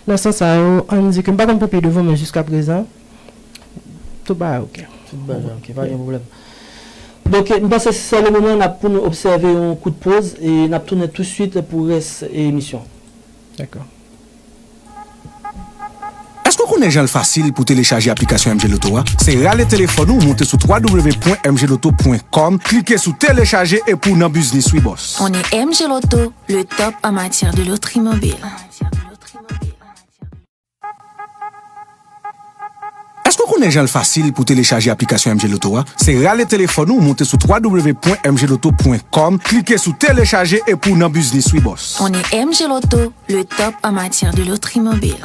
nan sans sa yo, ann di ke m pa konn pou pi devan, men jiskaprezan, tout bagay ok. Tout bagay ok, pa gen pwoblèm. Donk, m panse se le moman n ap pou nou obsève yon kout poz e n ap tounen touswit pou rès emisyon. Dakò. Èske w konnen jan l fasil pou w telechaje aplikasyon M G Lotto a? Se rale telefòn ou, monte sou w w w pwen m g lotto pwen kòm, klike sou telechaje epi w nan biznis wi bòs. On est M G Lotto, le top en matière de loterie mobile. Èske w konnen jan l fasil pou w telechaje aplikasyon M G Lotto a? Se rale telefòn ou, monte sou w w w pwen m g lotto pwen kòm, klike sou telechaje epi w nan biznis wi bòs. On est M G Lotto, le top en matière de loterie mobile.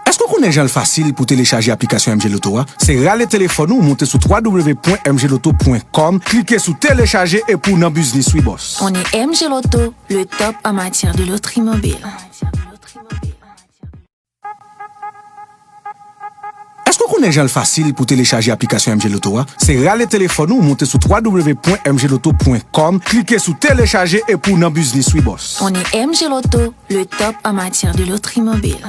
Èske w konnen jan l fasil pou w telechaje aplikasyon M G Lotto a? Se rale telefòn ou, monte sou w w w pwen m g lotto pwen kòm, klike sou telechaje epi w nan biznis wi bòs. On est M G Lotto, le top en matière de loterie mobile. Èske w konnen jan l fasil pou w telechaje aplikasyon M G Lotto a? Se rale telefòn ou, monte sou w w w pwen m g lotto pwen kòm, klike sou telechaje epi w nan biznis wi bòs. On est M G Lotto, le top en matière de loterie mobile.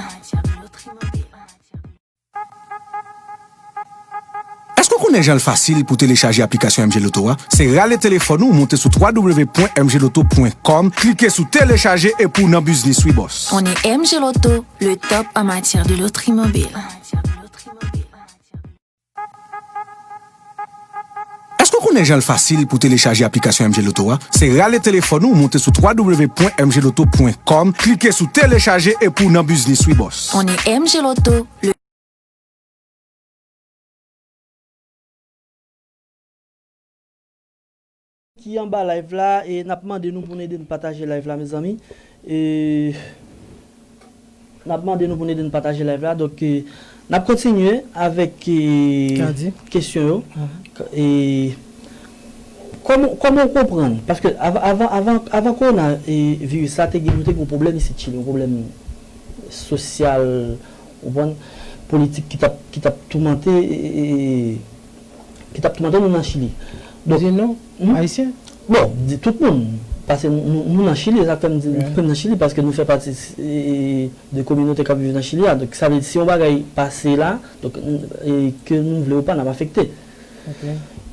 Èske w konnen jan l fasil pou w telechaje aplikasyon M G Lotto a? Se rale telefòn ou, monte sou w w w pwen m g lotto pwen kòm, klike sou telechaje epi w nan biznis wi bòs. On est M G Lotto, le top en matière de loterie mobile. Èske w konnen jan l fasil pou w telechaje aplikasyon M G Lotto a? Se rale telefòn ou, monte sou w w w pwen m g lotto pwen kòm, klike sou telechaje epi w nan biznis wi bòs. On est M G Lotto, le ki anba live la, e n ap mande nou pou n ede n pataje live la, mezanmi. E n ap mande nou pou n ede n pataje live la. Donk, e, n ap kontinye avèk, e, Kadi. Kesyon yo. Mhm. K-, e, kòman, kòman w konprann? Paske avan, avan, avan, avan kowona, e, viris la, te gen, nou te gen yon pwoblèm isit Chili, yon pwoblèm sosyal, ou konprann, politik ki t ap, ki t ap toumante, e, e, e, ki t ap toumante nou nan Chili. Donk, di nou, hmm? Ayisyen? Bon, di tout moun. Paske nou, nou, nou nan Chili, sa k fè m di nou nan Chili, paske nou fè pati, e, de kominote k ap viv nan Chili a. Donk, sa vle di, si yon bagay pase la, donk, n-, e, ke nou vle ou pa, n ap afekte. Ok.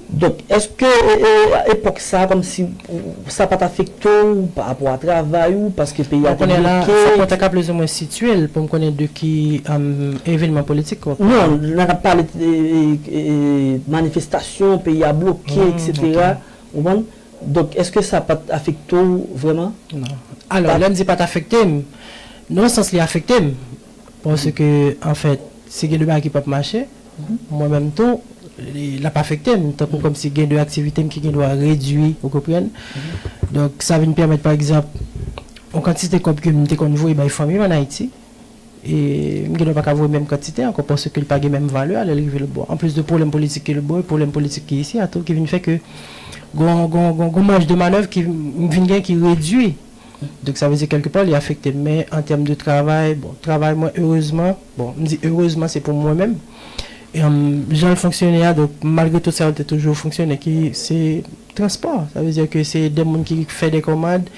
Donk, èske, e, e, epòk sa, kòmsi, ou, sa pa t afekte w pa rapò a travay ou, paske peyi a te bloke? Bon, kounye a la, fòk mwen ta ka plizoumwen sitiye l pou m konnen de ki, um, evenman politik w ap pale. Non, n ap pale de, e, e, manifestasyon, peyi a bloke, hmm, etsetera. Ok. Ou konprann? Donk, èske sa pa t afekte w vrèman? Non. Alò, lè m di pa t afekte m, nan yon sans li afekte m. Paske, anfèt, si gen de bagay ki p ap mache, mwen menm tou, li, l ap afekte m. Tankou kòmsi gen de aktivite m ki gen dwa redui, ou konprann? Donk, sa vin pèmèt, pa egzanp, yon kantite kòb ke m te konn voye bay fanmi m ann Ayiti, e m gen dwa pa ka voye menm kantite ankò, paske l pa gen menm valè a lè l rive lòtbò. Anplis de pwoblèm politik ke lòtbò, pwoblèm politik ki isi a tou, ki vin fè ke gon, gon, gon, gon maj de manèv ki m vin gen ki redui. Donk, sa vle di, kèlkepà, li afekte m. Men, an tèm de travay, bon, travay mwen, erezman, bon, m di erezman, se pou mwen menm. E, em, jan l fonksyone a, donk, malgre tout sa, l te toujou fonksyone, ki se transpò. Sa vle di ke se de moun ki fè de kòmand,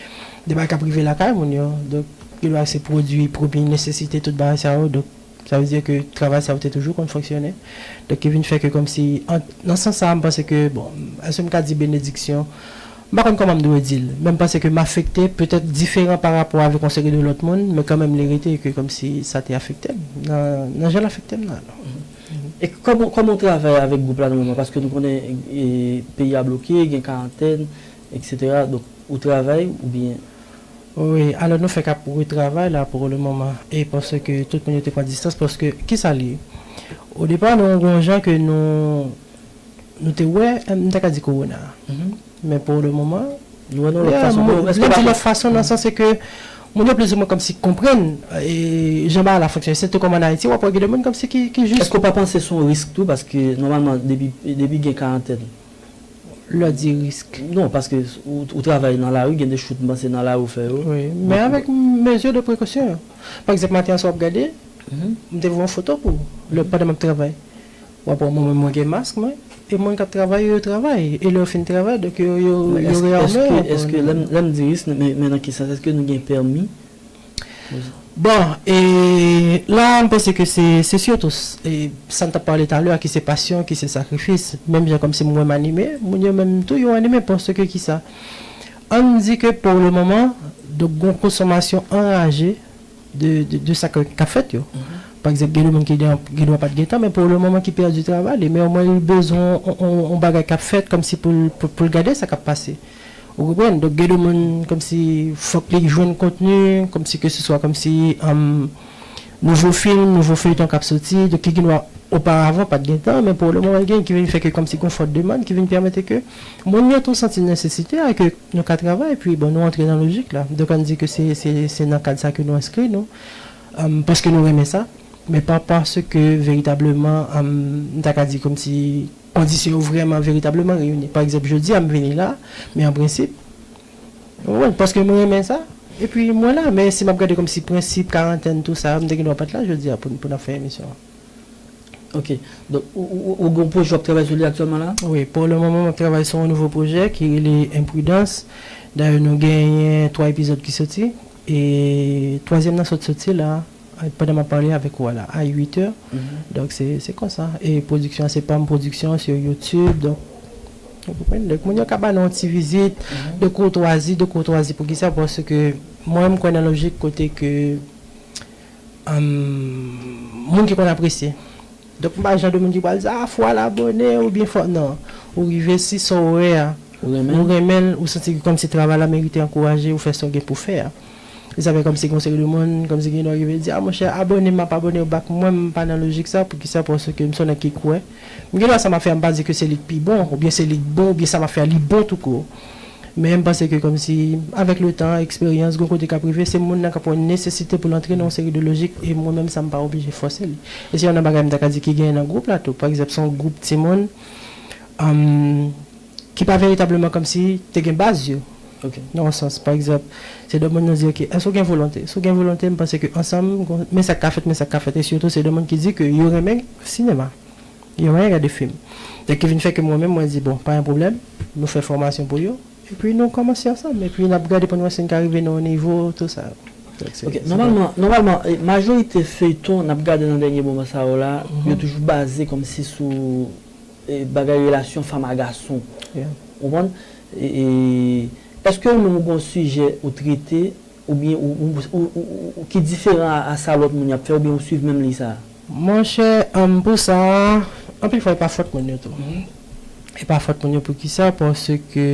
de bagay k ap rive lakay moun yo. Donk, gen dwa se pwodui premye nesesite, tout bagay sa yo. Donk, sa vle di ke travay sa yo te toujou konn fonksyone. Donk, ki vin fè ke kòmsi, an, nan sans sa, m panse ke, bon, èske m ka di benediksyon? M pa konn kòman m dwe di l, men m panse ke m afekte, petèt diferan pa rapò avèk yon seri de lòt moun, men kanmenm li rete ke kòmsi sa te afekte m, nan, nan jan l afekte m nan. E kòman, kòman w travay avèk gwoup la nan moman? Paske nou konnen, e, peyi a bloke, gen karantèn, etsetera. Donk, ou travay oubyen? Wi, alò nou fèk ap retravay la pou le moman, e paske tout moun yo te pran distans, paske, kisa l ye? O depa, nou gen yon jan ke nou, nou te wè, m ta ka di kowona. Mhm. Men pou le moman, nou wè nan lòt fason. Bon, èske m di lòt fason nan sans se ke Moun yo plizoumwen kòmsi konprann e, jan bagay la fonksyone. Sitou kòm ann Ayiti, w ap wè gen de moun kòmsi ki, ki jis. Èske w pa panse se yon risk tou? Paske nòmalman, depi, depi gen karantèn, lè w di risk. Non, paske ou, ou travay nan lari, gen de chout m panse nan lari ou fè yo. Wi, men avèk mezi de prekosyon yo. Pa egzanp, maten an, si w ap gade, m te voye yon foto pou ou, lè, pandan m ap travay. W ap wè mwen menm, mwen gen mask mwen, e moun k ap travay yo, yo travay, e lè yo fin travay, donk yo, yo, yo reyame. Èske, èske, lè m, lè m di risk, men, men nan ki sans? Èske nou gen pèmi? Bon, e la, m panse ke se, se sitou, e sa n t ap pale talè a, ki se pasyon, ki se sakrifis. Menm jan kòmsi mwen m anime, moun yo menm tou, yo anime, paske ki sa? Ann di ke pou le moman, donk, gon konsòmasyon anraje de, de, de sa k, k ap fèt yo. Pa egzanp, gen de moun ki gen, gen dwa pa t gen tan, men pou le moman ki pèdi travay li, men omwen li bezwen yon, yon, yon bagay k ap fèt kòmsi pou l, pou, pou l gade sa k ap pase. Ou konprann? Donk, gen de moun kòmsi fòk li jwenn kontni, kòmsi ke se swa kòmsi, um, nouvo fim, nouvo feyton k ap soti, donk ki gen dwa oparavan pa t gen tan, men pou le moman gen ki vin fè ke kòmsi gon fòt demann ki vin pèmèt ke moun yo tou santi nesesite a ke nou ka travay, epi bon, nou antre nan lojik la. Donk, ann di ke se, se, se nan kad sa ke nou enskri nou, um, paske nou renmen sa, men pa paske veritableman, um, m ta ka di kòmsi kondisyon yo vrèman veritableman reyini. Pa egzanp, jodi a m vini la, men an prensip, ou konprann, paske mwen renmen sa, epi mwen la, men si m ap gade kòmsi prensip, karantèn, tou sa, m te gen dwa pa t la jodi a pou, pou n ap fè emisyon an. Ok. Donk, ou, ou, ou, ou gen yon pwojè w ap travay sou li aktyèlman la? Wi, pou le moman, m ap travay sou yon nouvo pwojè ki rele Enpridans. Dayè, nou genyen twa epizòd ki soti. E twazyèm nan sot soti la, pandan m ap pale avèk ou a la, a uit è. Donk, se, se konsa. E pwodiksyon an, se pa m pwodiksyon, se YouTube. Donk, ou konprann? Donk, moun yo ka ba nou yon ti vizit de koutwazi, de koutwazi. Poukisa? Paske mwen, m kwè nan lojik kote ke, um, moun ki konn apresye. Donk, m pa jan de moun ki pral di, "Ah, fò al abòne oubyen fò," non. Ou rive si sa w wè a, ou renmen l, ou santi ke kòmsi travay la merite ankouraje, ou fè sa w gen pou fè a. E sa fè kòmsi gon seri de moun, kòmsi gen dwa rive di, "Ah, monchè, abòne, m ap abòne w back." Mwen, m pa nan lojik sa, poukisa? Paske m se yon nèg ki kwè. M gen dwa sa m ap fè a, m pa di ke se li k pi bon, oubyen se li k bon, oubyen sa m ap fè a, li bon tou kou. Men m panse ke kòmsi, avèk letan, eksperyans, gon kote k ap rive, se moun nan k ap wè nesesite pou l antre nan yon seri de lojik, e mwen menm sa m pa oblije fòse li. E se youn nan bagay m ta ka di ki genyen nan gwoup la tou. Pa egzanp, se yon gwoup timoun, um, ki pa veritableman kòmsi te gen baz yo. Ok. Nan yon sans, pa egzanp, se de moun nan di, "Ok, èske w gen volonte?" Si w gen volonte, m panse ke ansanm, gon, men sa k ka fèt, men sa k ka fèt. E sitou, se de moun ki di ke yo renmen sinema. Yo renmen gade fim. Donk, ki vin fè ke mwen menm, mwen di, "Bon, pa gen pwoblèm, nou fè fòmasyon pou yo." Epi nou kòmanse ansanm. Epi n ap gade pou n wè si n ka rive nan yon nivo, tou sa. Donk, se, ok, se nòmalman, nòmalman, e, majorite feyton n ap gade nan dènye moman sa yo la, yo toujou baze kòmsi sou, e, bagay relasyon fanm a gason. Yeah. Ou konprann? E, e, èske ou menm ou gen yon sijè ou trete oubyen ou, ou, ou, ou, ou, ou ki diferan a, a sa lòt moun y ap fè, oubyen ou swiv menm liy sa a? Monchè, um, pou sa, anpil fwa, e pa fòt moun yo tou. E pa fòt moun yo, poukisa? Paske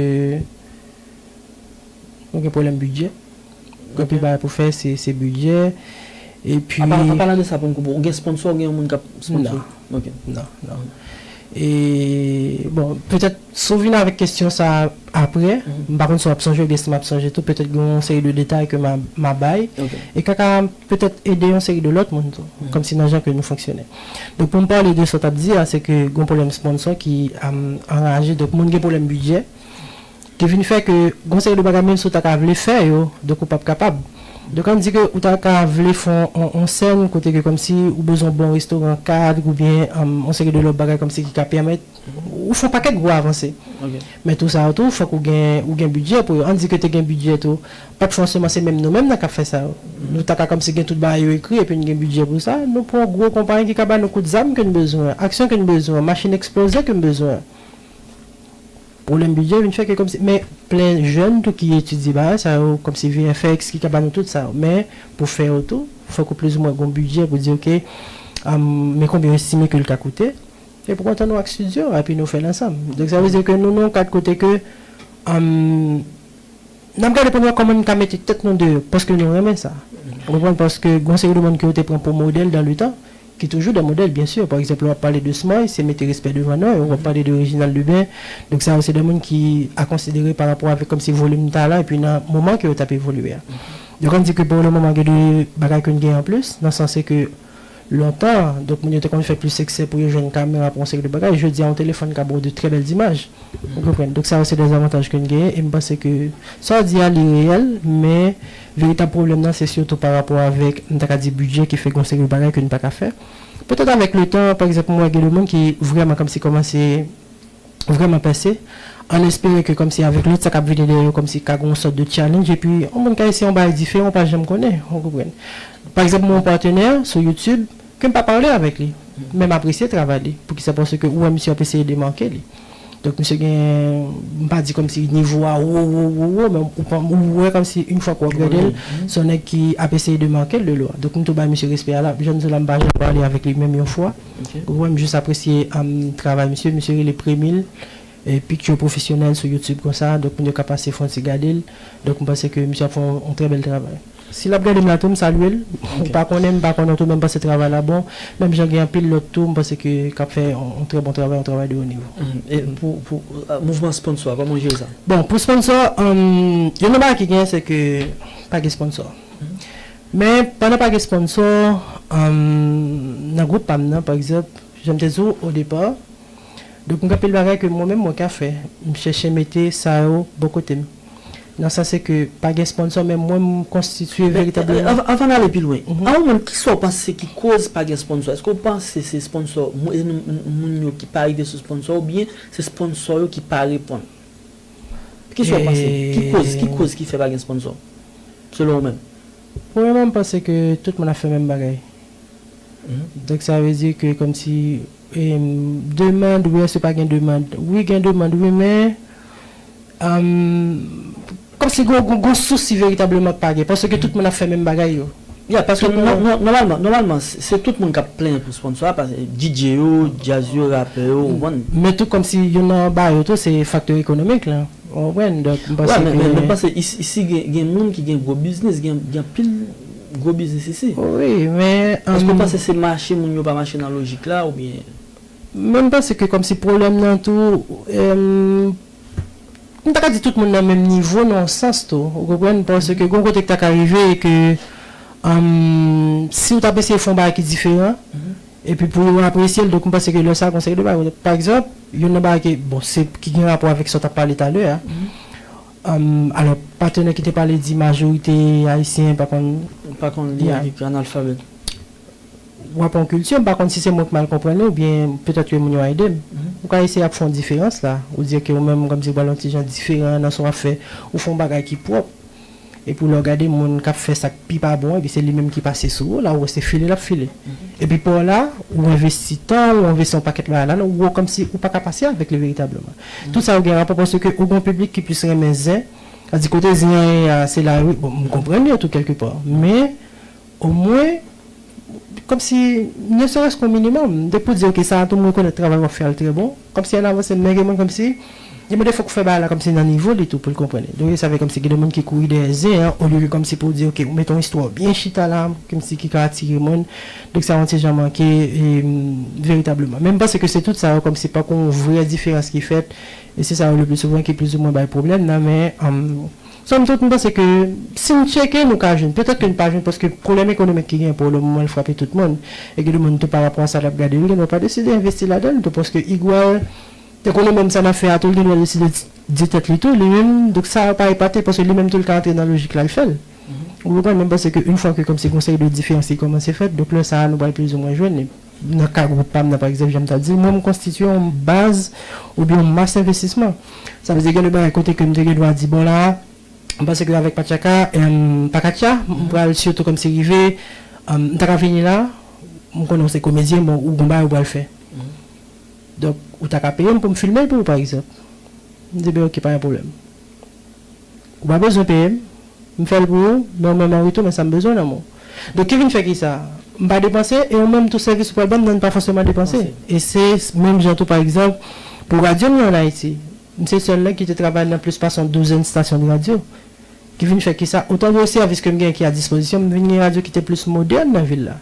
nou gen pwoblèm bidjè. Gen anpil bagay pou fè, se, se bidjè. Epi, an palan, an palan de sa, pou m koupe w, ou gen sponsò, ou gen yon moun k ap sponsò? Non. Ok. Non, non. E, bon, petèt, si w vin avèk kesyon sa a apre, m pa konn si w ap sonje oubyen si m ap sonje tou, petèt gen yon seri de detay ke m a, m a bay, e k ap ka petèt ede yon seri de lòt moun tou, kòmsi nan jan ke nou fonksyone. Donk, pou m pale de sa w t ap di a, se ke gen yon pwoblèm sponsò ki, um, anraje, donk moun gen pwoblèm bidjè, ki vin fè ke gon seri de bagay, menm si w ta ka vle fè yo, donk ou p ap kapab. Donk, ann di ke ou ta ka vle fè yon, yon, yon sèn kote ke kòmsi ou bezwen yon bon restoran kad oubyen, um, yon seri de lòt bagay kòmsi ki ka pèmèt ou fè yon pakèt gwo avanse. Ok. Men tou sa yo tou, fòk ou gen, ou gen bidjè pou yo. Ann di ke te gen bidjè tou. Pa t fòseman se menm nou menm nan k ap fè sa yo. Nou ta ka kòmsi gen tout bagay yo ekri epi n gen bidjè pou sa. Nou pran yon gwo konpayi ki ka ba nou kout zam ke n bezwen, aksyon ke n bezwen, machin eksploze ke n bezwen. Pwoblèm bidjè vin fè ke kòmsi, men plen jèn tou ki etidye bagay sa yo, kòmsi V F X, ki ka ba nou tout sa yo. Men, pou fè yo tou, fòk ou plizoumwen gon bidjè pou di, ok, um, men konbyen yo estime ke l ka koute. E pou kontan nou ak estidyo, epi nou fè l ansanm. Donk, sa vle di ke nou, nan yon kad kote ke, um, n ap gade pou n wè kòman n ka mete tèt nou deyò, paske nou renmen sa. Ou konprann? Paske gon seri de moun ke yo te pran pou modèl dan le tan, ki toujou de modèl, byen si. Pa egzanp, lè w ap pale de Smoy, se mete respè devan non yo. W ap pale de Reginald Lubin. Donk, sa yo se de moun ki a konsidere pa rapò avèk kòmsi volim talan epi nan moman ke yo t ap evolye a. Yo konn di ke pou le moman gen de bagay ke n gen an plis, nan sans se ke lontan, donk moun yo te konn fè plis eksè pou yo jwenn kamera, pou yon seri de bagay. Jodi a, yon telefòn ka ba w de trè bèl zimaj. Ou konprann? Donk sa yo se de zavantaj ke n genyen, e m panse ke sa w di a li reyèl, men veritab pwoblèm nan se sitou pa rapò avèk, m ta ka di, bidjè ki fè gen yon seri de bagay ke n pa ka fè. Petèt avèk le tan, pa egzanp, mwen gen de moun ki vrèman kòmsi kòmanse vrèman pèse, an espere ke kòmsi avèk lòt sa k ap vini dèyè yo, kòmsi ka gen yon sòt de challenge, epi yon moun ka eseye yon bagay diferan, ou pa janm konnen, ou konprann. Pa egzanp, mwen yon patnè sou YouTube, ke m pa pale avèk li, men m apresye travay li. Poukisa? Paske ou wè misye ap eseye demake li. Donk, misye gen, m pa di kòmsi nivo a wo, wo, wo, wo, men ou, ou wè kòmsi yon fwa ke w ap gade l, se yon nèg ki ap eseye demake l de lwa. Donk, m tou bay misye respè a la. Jan m di w la, m pa janm pale avèk li menm yon fwa. Ou wè, m jis apresye, um, travay misye. Misye rele Premil, e picture pwofesyonèl sou YouTube konsa. Donk, moun yo ka pase fè yon ti gade l. Donk, m panse ke misye ap fè yon, yon trè bèl travay. Si l ap gade m la tou, m salye l. Ou pa konnen, m pa konnen tou, men m panse travay la bon. Menm jan gen anpil lòt tou, m panse ke k ap fè yon, yon trè bon travay, yon travay de wo nivo. E pou, pou, euh, mouvman sponsor, kòman w jere sa? Bon, pou sponsor, um, youn nan bagay ki genyen, se ke pa gen sponsor. Men, pandan pa gen sponsor, um, nan gwoup pa m nan, pa egzanp, jan m te di w o depa, donk, gen anpil bagay ke mwen menm mwen ka fè. M chèche mete sa yo bò kote m. Nan sans se ke pa gen sponsor, men mwen, m konstitye veritableman. Anvan n ale pi lwen, an yon moun, kisa w panse ki koz pa gen sponsor? Èske w panse se sponsor, moun, moun yo ki pa rive sou sponsor, oubyen se sponsor yo ki pa reponn? Kisa w panse? Ki koz, ki koz ki fè pa gen sponsor, selon ou menm? Premyèman, m panse ke tout moun ap fè menm bagay. Donk, sa vle di ke kòmsi, em, demann, wi, èske pa gen demann? Wi, gen demann, wi, men, em, kòmsi gon, gon, gon sousi veritableman k pa gen, paske tout moun ap fè menm bagay yo. Ya, paske nò-, nò-, nòmalman, nòmalman, se, se tout moun k ap plenyen pou sponsor a, paske D J yo, djaz yo, rapè yo, ou konprann? Men tou kòmsi youn nan ba yo tou, se faktè ekonomik la. Ou konprann? Donk, m panse men, men, men m panse isi, isi gen, gen moun ki gen gwo biznis, gen, gen anpil gwo biznis isi. Wi, men, èske w panse se mache moun yo pa mache nan lojik la, oubyen? Men m panse ke kòmsi pwoblèm nan tou, em, m ta ka di tout moun nan menm nivo nan yon sans tou, ou konprann? Paske gon kote k ta ka rive e ke, em, si w t ap eseye fè yon bagay ki diferan, epi pou yo apresye l, donk m panse ke lè sa a gon seri de bagay. Pa egzanp, youn nan bagay ki, bon, se, ki gen rapò avèk sa w t ap pale talè a. Em, alò, patnè ki te pale di majorite ayisyen pa konn, pa konn li, ki analfabèt. W ap yon kilti, m pa konn si se mwen k mal konprann li, oubyen petèt ke moun yo ede m. Ou ka eseye ap fè yon diferans la. Ou di ke ou menm, kòmsi w pral yon ti jan diferan nan sa w ap fè, ou fè yon bagay ki pwòp. Epi lè w gade moun k ap fè sa k pi pa bon, epi se li menm ki pase sou ou, la ou wè se file l ap file. Epi pa w la, ou envesti tan, ou envesti yon pakèt bagay ladan, ou wè kòmsi ou pa ka pase avèk li veritableman. Tout sa yo gen rapò paske ou gen yon piblik ki plis renmen zen, sa di kote zen an ye a, se la, wi, bon, m konprann yo tou kèlke pa, men omwen, kòmsi, ne serait-ce qu'un minimum, depi w di, ok, sa a tou, m rekonèt travay w ap fè a l trè bon, kòmsi ann avanse, men gen moun kòmsi, gen moun de fòk ou fè bagay la kòmsi nan nivo li tou pou l konprann li. Donk, sa fè kòmsi gen de moun ki kouri dèyè zen an, olye ke kòmsi pou w di, ok, ou mete yon istwa byen chita la, kòmsi ki ka atire moun. Donk, sa yon ti jan manke, e, veritableman. Men m panse ke se tout sa yo, kòmsi pa gen yon vrè diferans ki fèt, e se sa yo le pli souvan ki plizoumwen bay pwoblèm nan, men, um, Sòm tout, m panse ke si n tcheke, nou ka jwenn. Petèt ke n pa jwenn, paske pwoblèm ekonomik ki gen pou le moman, l frape tout moun. E gen de moun tou pa rapò a sa l ap gade, li gendwa pa deside envesti ladan l tou, paske igwal ekonomi sa n ap fè a tou, li gendwa deside di, di tèt li tou, li menm, donk sa pa epate, paske li menm tou, l ka antre nan lojik la, l fè l. Ou konprann? Men m panse ke yon fwa ke kòmsi gon seri de diferans ki kòmanse fèt, donk lè sa a, nou pral plizoumwen jwenn li. Nan ka gwoup pa m nan, pa egzanp, jan m ta di, mwen, m konstitye yon baz oubyen yon mas envestisman. Sa vle di, gen de bagay kote ke m te gendwa di, bon, la, m panse ke avèk Patchaka, em, Pakatcha, m pral sitou kòmsi rive, em, m ta ka vini la, m konnen w se komedyen, bon, ou gon bagay ou pral fè. Donk, ou ta ka peye m pou m filme l pou ou, pa egzanp. M di, ben, ok, pa gen pwoblèm. Ou pa bezwen peye m, m fè l pou ou, men ou menm an retou, men sa m bezwen nan men w. Donk, ki vin fè ki sa? M pa depanse, e ou menm tou sèvis ou pral ban m nan, pa fòseman depanse. E se menm jan tou, pa egzanp, pou radyo m yo ann Ayiti. M se sèl nèg ki te travay nan plis pase yon douzèn stasyon de radyo. Ki vin fè ki sa, otan de sèvis ke m gen ki a dispozisyon, m vin gen radyo ki te plis modèn nan vil la.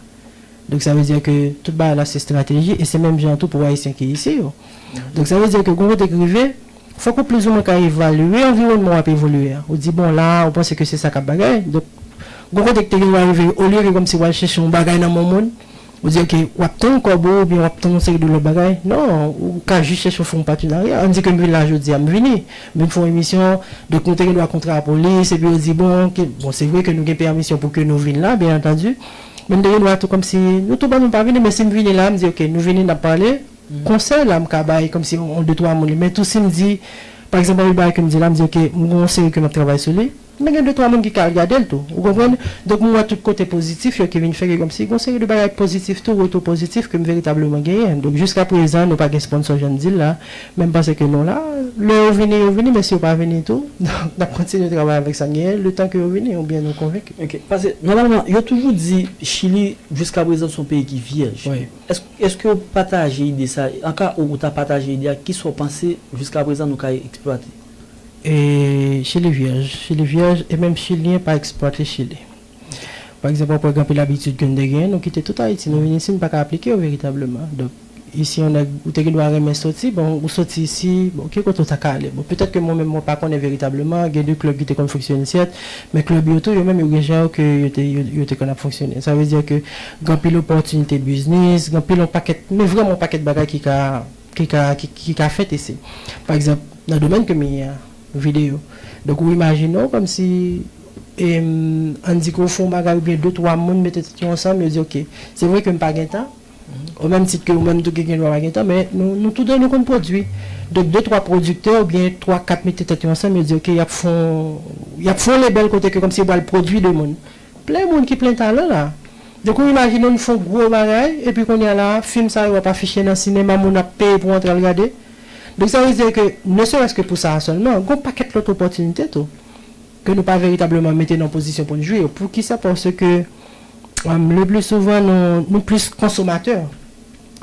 Donk, sa vle di ke tout bagay la se estrateji, e se menm jan tou pou Ayisyen ki isi yo. Donk, sa vle di ke gon kote k rive, fòk ou plizoumwen ka evalye anviwònman w ap evolye a. Ou di, bon, la, ou panse ke se sa k ap bagay. Donk, Gon kote ki te gen dwa rive, olye ke kòmsi w al chèche yon bagay nan men yon moun, ou di, ok, w ap tann kòb ou, oubyen w ap tann yon seri de lòt bagay. Non, ou ka jis chèche yon fon patenarya. Ann di ke m vin la jodi a, m vini, m vin fè yon emisyon, donk nou te gen dwa kontre apolis, epi yo di, bon, ok, bon, se vre ke nou gen pèmisyon pou ke nou vin la, byen antandi, men m te gen dwa tou kòmsi, nou tou bann nou pa vini, men si m vini la, m di, ok, nou vini, n ap pale, konsèy la, m ka bay kòmsi yon, yon de twa moun, men tou si m di, pa egzanp, anpil bagay ke m di la, m di, ok, m gen yon seri ke m ap travay sou li, men gen de twa moun ki ka al gade l tou. Ou konprann? Donk, mwen wè tout kote pozitif yo ki vin fè ke kòmsi, gon seri de bagay pozitif tou, retou pozitif ke m veritableman genyen. Donk, jiska prezan, nou pa gen sponsor jan n di l la, men m panse ke nou la, lè yo vini, yo vini, men si yo pa vini tou, donk, n ap kontinye travay avèk sa n genyen, letan ke yo vini, oubyen nou konvenki. Ok, paske, nòmalman, yo toujou di Chili, jiska prezan, se yon peyi ki vyèj. Wi. Èske, èske w pataje ide sa? Anka ou, ou ta pataje ide a, kisa w panse, jiska prezan, nou ka eksplwate? E Chili vyèj, Chili vyèj, e menm Chilyen pa eksplwate Chili. Pa egzanp, w ap wè gen anpil abitid ke n te genyen, nou kite tout Ayiti, nou vin isi, n pa ka aplike yo veritableman. Donk, isi, yon nèg, ou te gen dwa renmen soti, bon, ou soti isi, bon, ki kote w ta ka ale? Bon, petèt ke mwen menm, mwen pa konnen veritableman, gen de klèb ki te konn fonksyone, sèt, men klèb yo tou, yo menm, yo gen jan yo ke yo te, yo, yo te konn ap fonksyone. Sa vle di ke gen anpil opòtinite biznis, gen anpil yon pakèt, men vrèman yon pakèt bagay ki ka ki ka, ki, ki ka fèt isi. Pa egzanp, nan domèn ke m ye a, videyo. Donk, ou imajine w kòmsi, em, ann di ke w fè yon bagay oubyen de, twa moun mete tèt yo ansanm, yo di, ok, se vre ke m pa gen tan, o menm tit ke ou menm tou ki gen dwa pa gen tan, men nou, nou toude nou konn pwodui. Donk, de, twa pwodiktè oubyen twa, kat mete tèt yo ansanm, yo di, ok, y ap fè yon, y ap fè yon lebèl kote ke kòmsi yo pral pwodui de moun. Plen moun ki plen talan la. Donk, ou imajine nou fè yon gwo bagay, epi kounye a la, fim sa yo ap afiche nan sinema, moun ap peye pou antre al gade. Donk, sa vle di ke, ne serait-ce que pou sa a sèlman, gon pakèt lòt opòtinite tou, ke nou pa veritableman mete nan pozisyon pou n jwi yo. Poukisa? Paske, um, le plus souvent, nou, nou plis konsomatè.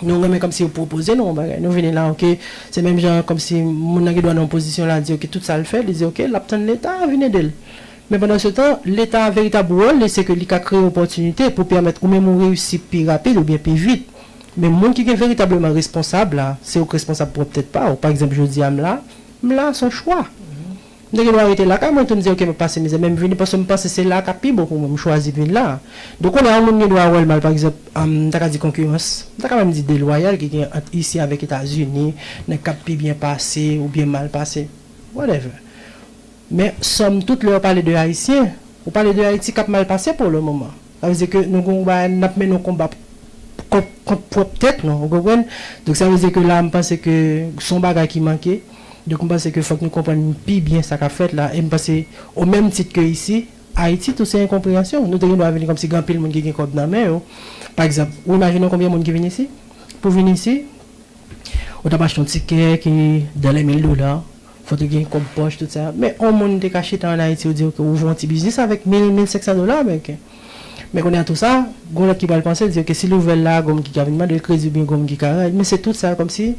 Nou renmen kòmsi yo pwopoze nou yon bagay. Nou vini la, ok, se menm jan kòmsi moun nan gen dwa nan yon pozisyon la, di, ok, tout sa l fè, li di, ok, l ap tann Leta a vin ede l. Men pandan se tan, Leta a veritab wòl li, se ke li ka kreye opòtinite pou pèmèt ou menm ou reyisi pi rapid oubyen pi vit. Men moun ki gen veritableman responsab la, se ou k responsab pwòp tèt pa w. Pa egzanp, jodi a m la, m la, se yon chwa. M te gen dwa rete lakay mwen tou, m di, ok, m ap pase mizè, men m vini paske m panse se la k ap pi bon pou mwen, m chwazi vin la. Donk, kounye a, yon moun gen dwa wè l mal, pa egzanp, um, m ta ka di konkirans, m ta ka menm di delwayal ki gen ant isi avèk Etazini, nèg k ap pi byen pase oubyen mal pase, whatever. Men, sòm tout, lè w pale de Ayisyen, ou pale de Ayiti k ap mal pase pou le moman. Sa vle di ke nou gon bagay, n ap mennen yon konba kont, kont pwòp tèt nou, ou konprann? Donk, sa vle di ke la, m panse ke se yon bagay ki manke. Donk, m panse ke fòk nou konprann pi byen sa k ap fèt la. E m panse, o menm tit ke isi, Ayiti tou se enkonpreyansyon. Nou te gen dwa vini kòmsi gen anpil moun ki gen kòb nan men yo. Pa egzanp, ou imajine w konbyen moun ki vin isi? Pou vin isi, ou t ap achte yon tikè ki dans les mille dollars, fò w te gen kòb pòch, tout sa. Men, yon moun te ka chita ann Ayiti, ou di, ok, ou ouvri yon ti biznis avèk mil, mil senk san dola ameriken. Men kounye a tou sa, gon lòt ki pral panse, di, ok, si l ouvè l la, gon moun ki ka vin mande l kredi, oubyen gon moun ki ka rale. Men se tout sa, kòmsi,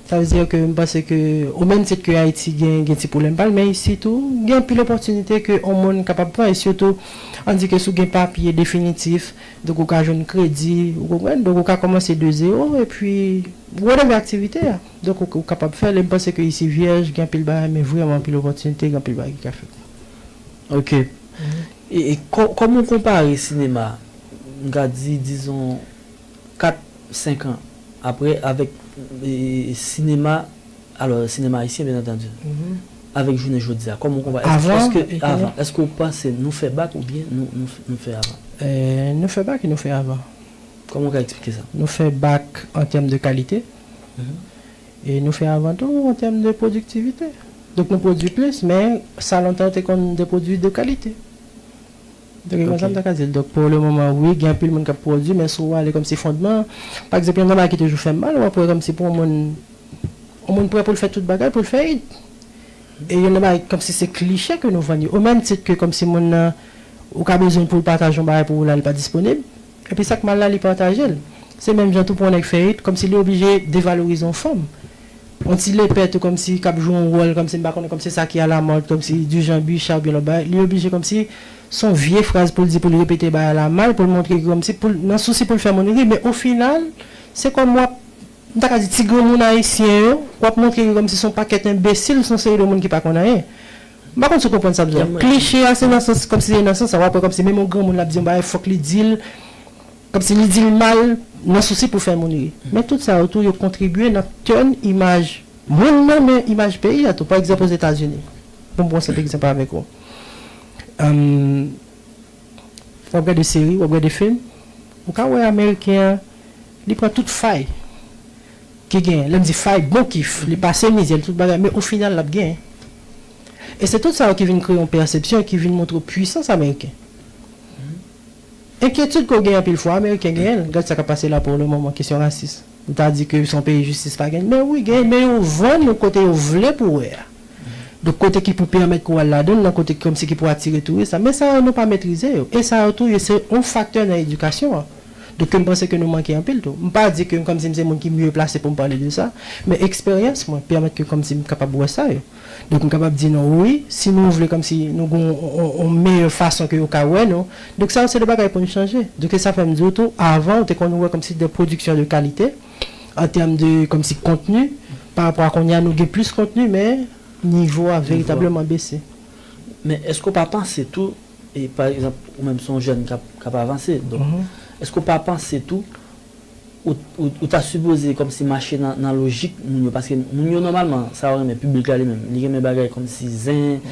sa vle di ke m panse ke, o menm tit ke Ayiti gen, gen ti pwoblèm pa l, men isi tou, gen anpil opòtinite ke yon moun kapab pran, e sitou, ann di ke si w gen papye definitif, donk ou ka jwenn kredi, ou konprann? Donk ou ka kòmanse de zewo, epi, whatever aktivite a. Donk, ou, ou kapab fè l, e m panse ke isi vyèj, gen anpil bagay, men vrèman anpil opòtinite, gen anpil bagay ki ka fèt. Ok. E, e kò-, kòman w konpare sinema, m ka di, dizon, kat, senk an apre, avèk, e, sinema, alò, sinema ayisyen, byen antandi, avèk jounen jodi a? Kòman w konpare? Èske, èske, avan, èske w panse nou fè bak oubyen nou, nou, nou fè avan? E, nou fè bak e nou fè avan. Kòman w ka eksplike sa? Nou fè bak an tèm de kalite. E nou fè avan tou an tèm de pwodiktivite. Donk, nou pwodui plis, men sa lontan te konn de pwodui de kalite. Donk, e konsa m ta ka di l. Donk, pou le moman, wi, gen anpil moun k ap pwodui, men si w ale kòmsi fondman, pa egzanp, youn nan bagay ki toujou fè m mal, w ap wè kòmsi pou yon moun, yon moun prè pou l fè tout bagay, pou l fè it. E youn nan bagay kòmsi se kliche ke nou vann yo. O menm tit ke kòmsi moun nan, ou ka bezwen pou l pataje yon bagay pou ou la, li pa disponib. Epi sa k mal la, li pataje l. Se menm jan tou pou yon nèg fè it, kòmsi li oblije devalorize yon fanm. Yon ti lepè tou kòmsi k ap jwe yon wòl, kòmsi m pa konnen, kòmsi sa ki alamòd, kòmsi du genre bicha oubyen lòt bagay. Li oblije kòmsi se yon vye fraz pou l di, pou l repete bagay la mal, pou l montre kòmsi, pou l, nan sousi pou l fè moun ri, men o final, se kòm w ap, m ta ka di ti granmoun ayisyen yo, w ap montre yo kòmsi se yon pakèt enbesil, se yon seri de moun ki pa konn anyen. M pa konn si w konprann sa m di la. Kliche a, se nan sans, kòmsi se nan sans sa, w ap wè kòmsi menm yon granmoun l ap di yon bagay, fòk li di l, kòmsi li di l mal, nan sousi pou fè moun ri. Men tout sa yo tou, yo kontribye nan tèn imaj moun nan, men imaj peyi a tou. Pa egzanp, Ozetazini, pou m pran senp egzanp avèk ou. Ann, w ap gade seri, w ap gade fim, ou ka wè Ameriken an, li pran tout fay ki genyen. Lè m di fay, bon kif, li pase mizè, li tout bagay, men o final, l ap genyen. E se tout sa yo ki vin kreye yon pèsepsyon ki vin montre w pwisans Ameriken. Enkyetid ke w gen anpil fwa, Ameriken genyen l. Gad sa k ap pase la pou le moman, kesyon rasis. Ou ta di ke se yon peyi jistis pa genyen. Men wi, genyen, men yo vann ou kote yo vle pou w wè a. Donk, kote ki pou pèmèt ke w al ladan l, nan kote kòmsi ki pou atire touris la. Men sa yo, nou pa metrize yo. E sa yo tou, yo se yon faktè nan edikasyon an. Donk, ke m panse ke nou manke anpil tou. M pa di ke kòmsi m se moun ki mye plase pou m pale de sa, men eksperyans mwen pèmèt ke kòmsi m kapab wè sa yo. Donk, m kapab di nou, wi, si nou vle kòmsi nou gon yon, yon, yon meyè fason ke yo ka wè nou. Donk, sa yo se de bagay pou nou chanje. Donk, e sa fè m di w tou, avan, ou te konn wè kòmsi de pwodiksyon de kalite, an tèm de, kòmsi kontni, pa rapò a kounye a, nou gen plis kontni, men nivo a veritableman bese. Men èske w pa panse tou, e pa egzanp, ou menm se yon jèn k ap, k ap avanse, donk, èske w pa panse tou, ou, ou, ou ta sipoze kòmsi mache nan, nan lojik moun yo, paske moun yo nòmalman, sa yo renmen, piblik la li menm, li renmen bagay kòmsi zen,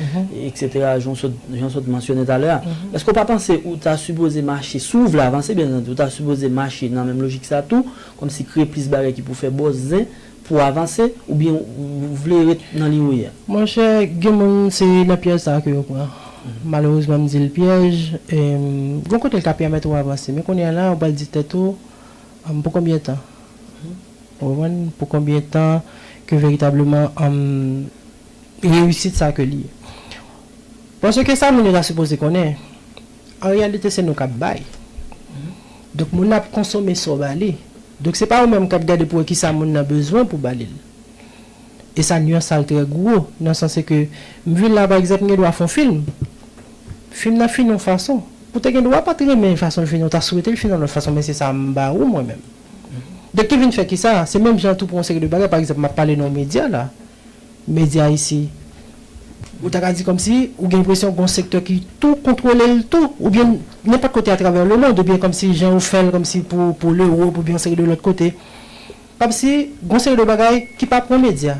etsetera, jan w sot, jan w sot mansyone talè a. Èske w pa panse ou ta sipoze mache, si w vle avanse, byen antandi, ou ta sipoze mache nan menm lojik sa tou, kòmsi kreye plis bagay ki pou fè buzz zen, pou w avanse, oubyen ou vle ret nan liy ou ye a? Monchè, gen moun se nan pyèj sa a ke yo pran. Malerezman, m di l pyèj, e, gon kote l ka pèmèt ou avanse, men kounye a la, ou pral di tèt ou, ann, pou konbyen tan? Ou konprann? Pou konbyen tan ke veritableman, ann, reyisit sa ke li ye? Paske sa moun yo ta sipoze konnen, an reyalite se nou k ap bay. Donk moun nan ap konsome sa w ba li. Donk se pa ou menm k ap gade pou wè kisa moun nan bezwen pou w ba li l. E sa nyans sa l trè gwo, nan sans se ke m vin la pa egzanp m gen dwa fè yon fim. Fim nan fini yon fason. Ou te gen dwa pa t renmen fason l fini, ou ta swete l fini yon lòt fason, men se sa m ba ou mwen menm. Donk ki vin fè kisa? Se menm jan tou pou yon seri de bagay, pa egzanp m ap pale nan yon medya la. Medya isi. Ou ta ka di kòmsi ou gen enpresyon gon sektè ki tou kontwole l tou, oubyen nenpòt kote atravè lemond, oubyen kòmsi jan yo fè l kòmsi pou, pou Lewòp oubyen yon seri de lòt kote. Kòmsi gon seri de bagay ki pa pran medya.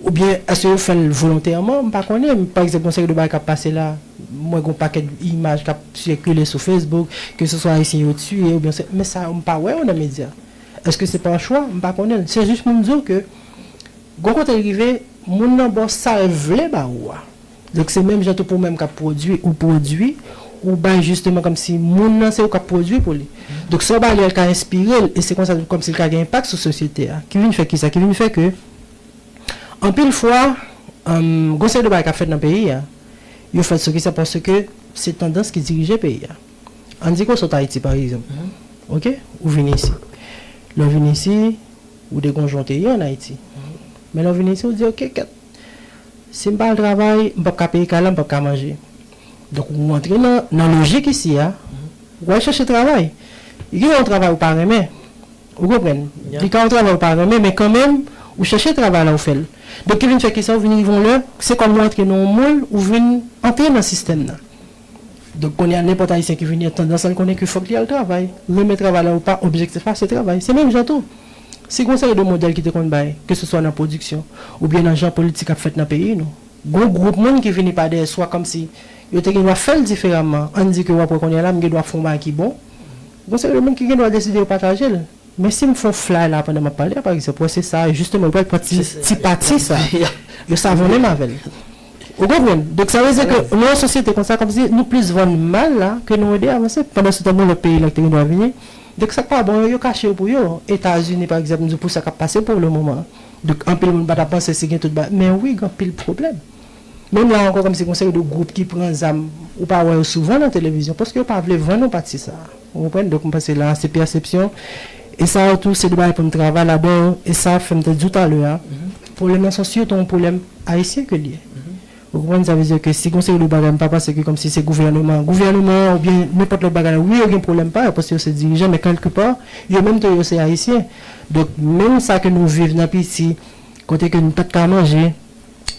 Oubyen èske yo fè l volontèman, m pa konnen. Pa egzanp, gon seri de bagay k ap pase la, m wè gon pakèt imaj k ap sikile sou Facebook, ke se swa ayisyen yo tiye, oubyen se, men sa yo m pa wè yo nan medya. Èske se pa chwa? M pa konnen. Se jis pou m di w ke gon kote l rive, moun nan ba w sa l vle ba ou a. Donk se menm jan tou pou ou menm k ap pwodui, ou pwodui, ou bay jisteman kòmsi moun nan se ou k ap pwodui pou li. Donk sa w ba li a l ka enspire l, e se konsa tou kòmsi l ka gen enpak sou sosyete a. Ki vin fè kisa? Ki vin fè ke, anpil fwa, gon seri de bagay k ap fèt nan peyi a, yo fèt sou kisa? Paske se tandans ki dirije peyi a. Ann di ke w sot Ayiti pa egzanp. Oke? Ou vin isi. Lè w vin isi, ou te gon jan w te ye ann Ayiti. Men lè w vin isi, ou di, oke, kèt, si m pa al travay, m p ap ka peye kay la, m p ap ka manje. Donk, ou antre nan, nan lojik isi a, ou al chèche travay. Gen yon travay ou pa renmen, ou konprann? Li ka yon travay ou pa renmen, men kanmenm, ou chèche travay la, ou fè l. Donk, ki vin fè kisa, ou vin rive yon lè, se kòm ou antre nan yon moul, ou vin antre nan sistèm nan. Donk, kounye a, nenpòt Ayisyen ki vini an, tandans lan, l konnen ke fòk li al travay. Renmen travay la ou pa, objektif la, se travay. Se menm jan tou. Si gon seri de modèl ki te konn bay, ke se swa nan pwodiksyon, oubyen nan jan politik ap fèt nan peyi nou, gon gwoup moun ki vini pa dèyè, swa kòmsi yo te gen dwa fè l diferaman, ann di ke w ap wè kounye a la, m gen dwa fè yon bagay ki bon. Gon seri de moun ki gen dwa deside yo pataje l. Men si m fè yon flay la pandan m ap pale a, pa egzanp, wè se sa, jisteman, yo pral pran ti, ti pati sa. Yo sa vann menm avè l. Ou konprann? Donk, sa vle di ke nan yon sosyete konsa, kòmsi nou plis vann mal la ke nou ede avanse. Pandansetan, gon lòt peyi la ki te gen dwa vini. Donk, sa k pa bon yo, yo kache yo pou yo. Etazini, pa egzanp, m di w pou sa k ap pase pou le moman. Donk, anpil moun pa ta panse si gen tout bagay. Men wi, gen anpil pwoblèm. Menm la ankò, kòmsi gon seri de gwoup ki pran zam, ou pa wè yo souvan nan televizyon, paske yo pa vle vann yon pati sa a. Ou konprann? Donk, m panse la, se pèsepsyon. E sa yo tou, se de bagay pou n travay ladan yo. E sa fè m te di w talè a, pwoblèm nan se sirtou yon pwoblèm ayisyen ke l ye. Ou konprann? Sa vle di ke si gon seri de bagay, m pa panse ke kòmsi se gouvèneman, gouvèneman an oubyen nenpòt lòt bagay la, wi, yo gen pwoblèm pa yo, paske yo se dirijan, men kèlkepa, yo menm tou, yo se ayisyen. Donk, menm sa ke nou viv nan Piti, kote ke nou pa t ka manje,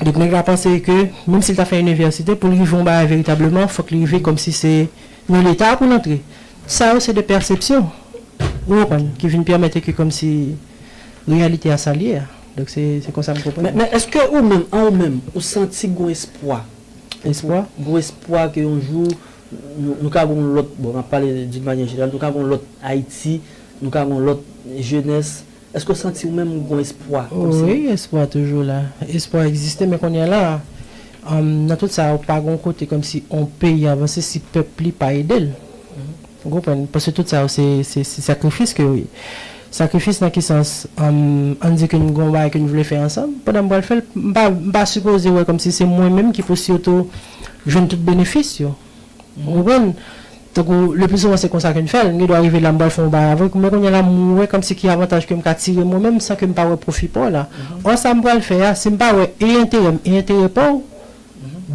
Donk, nèg la panse ke, menm si l ta fè inivèsite, pou l rive yon bagay veritableman, fòk li rive kòmsi se nan Leta pou l antre. Sa yo, se de pèsepsyon, ou konprann, ki vin pèmèt ke kòmsi reyalite a sa l ye a. Donk, se, se konsa m konprann. Men, men èske ou menm, an ou menm, ou santi gon espwa? Espwa? Gon espwa ke yon jou, nou, nou ka gon lòt, bon, m ap pale d'une manière générale, nou ka gon lòt Ayiti, nou ka gon lòt jenès, Èske w santi ou menm ou gon espwa? Kòmsi wi, espwa toujou la. Espwa egziste, men kounye a la, um, nan tout sa, ou pa gon kote kòmsi on peyi avanse si pèp li pa ede l. Ou konprann? Paske tout sa yo, se, se, se sakrifis ke yo ye. Sakrifis nan ki sans? Um, ann di ke n gon bagay ke n vle fè ansanm, pandan m pral fè l, m pa, m pa sipoze wè kòmsi se mwen menm ki pou sitou jwenn tout benefis yo. Ou konprann? Tankou, le pli souvan, se konsa ke n fè l. M gen dwa rive la, m pral fè yon bagay avèk ou, men kounye a la, m wè kòmsi ki avantaj ke m ka tire mwen menm san ke m pa wè pwofi pa w la. Ò, sa m pral fè a, si m pa wè e enterè m e enterè pa w,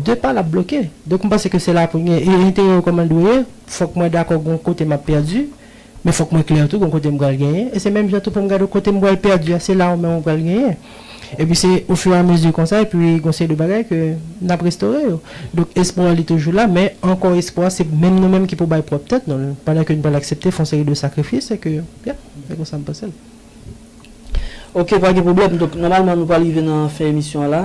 de pa l ap bloke. Donk, m panse ke se la pou gen e enterè yo kòman l dwe ye, fòk mwen dakò gon kote m ap pèdi, men fòk mwen klè tou gon kote m pral genyen. E se menm jan tou pou m gade kote m pral pèdi a, se la ou menm ou pral genyen. Epi se ofiramezu konsa, epi gon seri de bagay ke n ap restore yo. Donk, espwa li toujou la, men ankò espwa, se menm nou menm ki pou bay pwòp tèt nou l, pandan ke n pral aksepte fè yon seri de sakrifis, e ke, yeah, se konsa m panse l. Ok, pa gen pwoblèm. Donk, nòmalman, nou pral rive nan fen emisyon an la.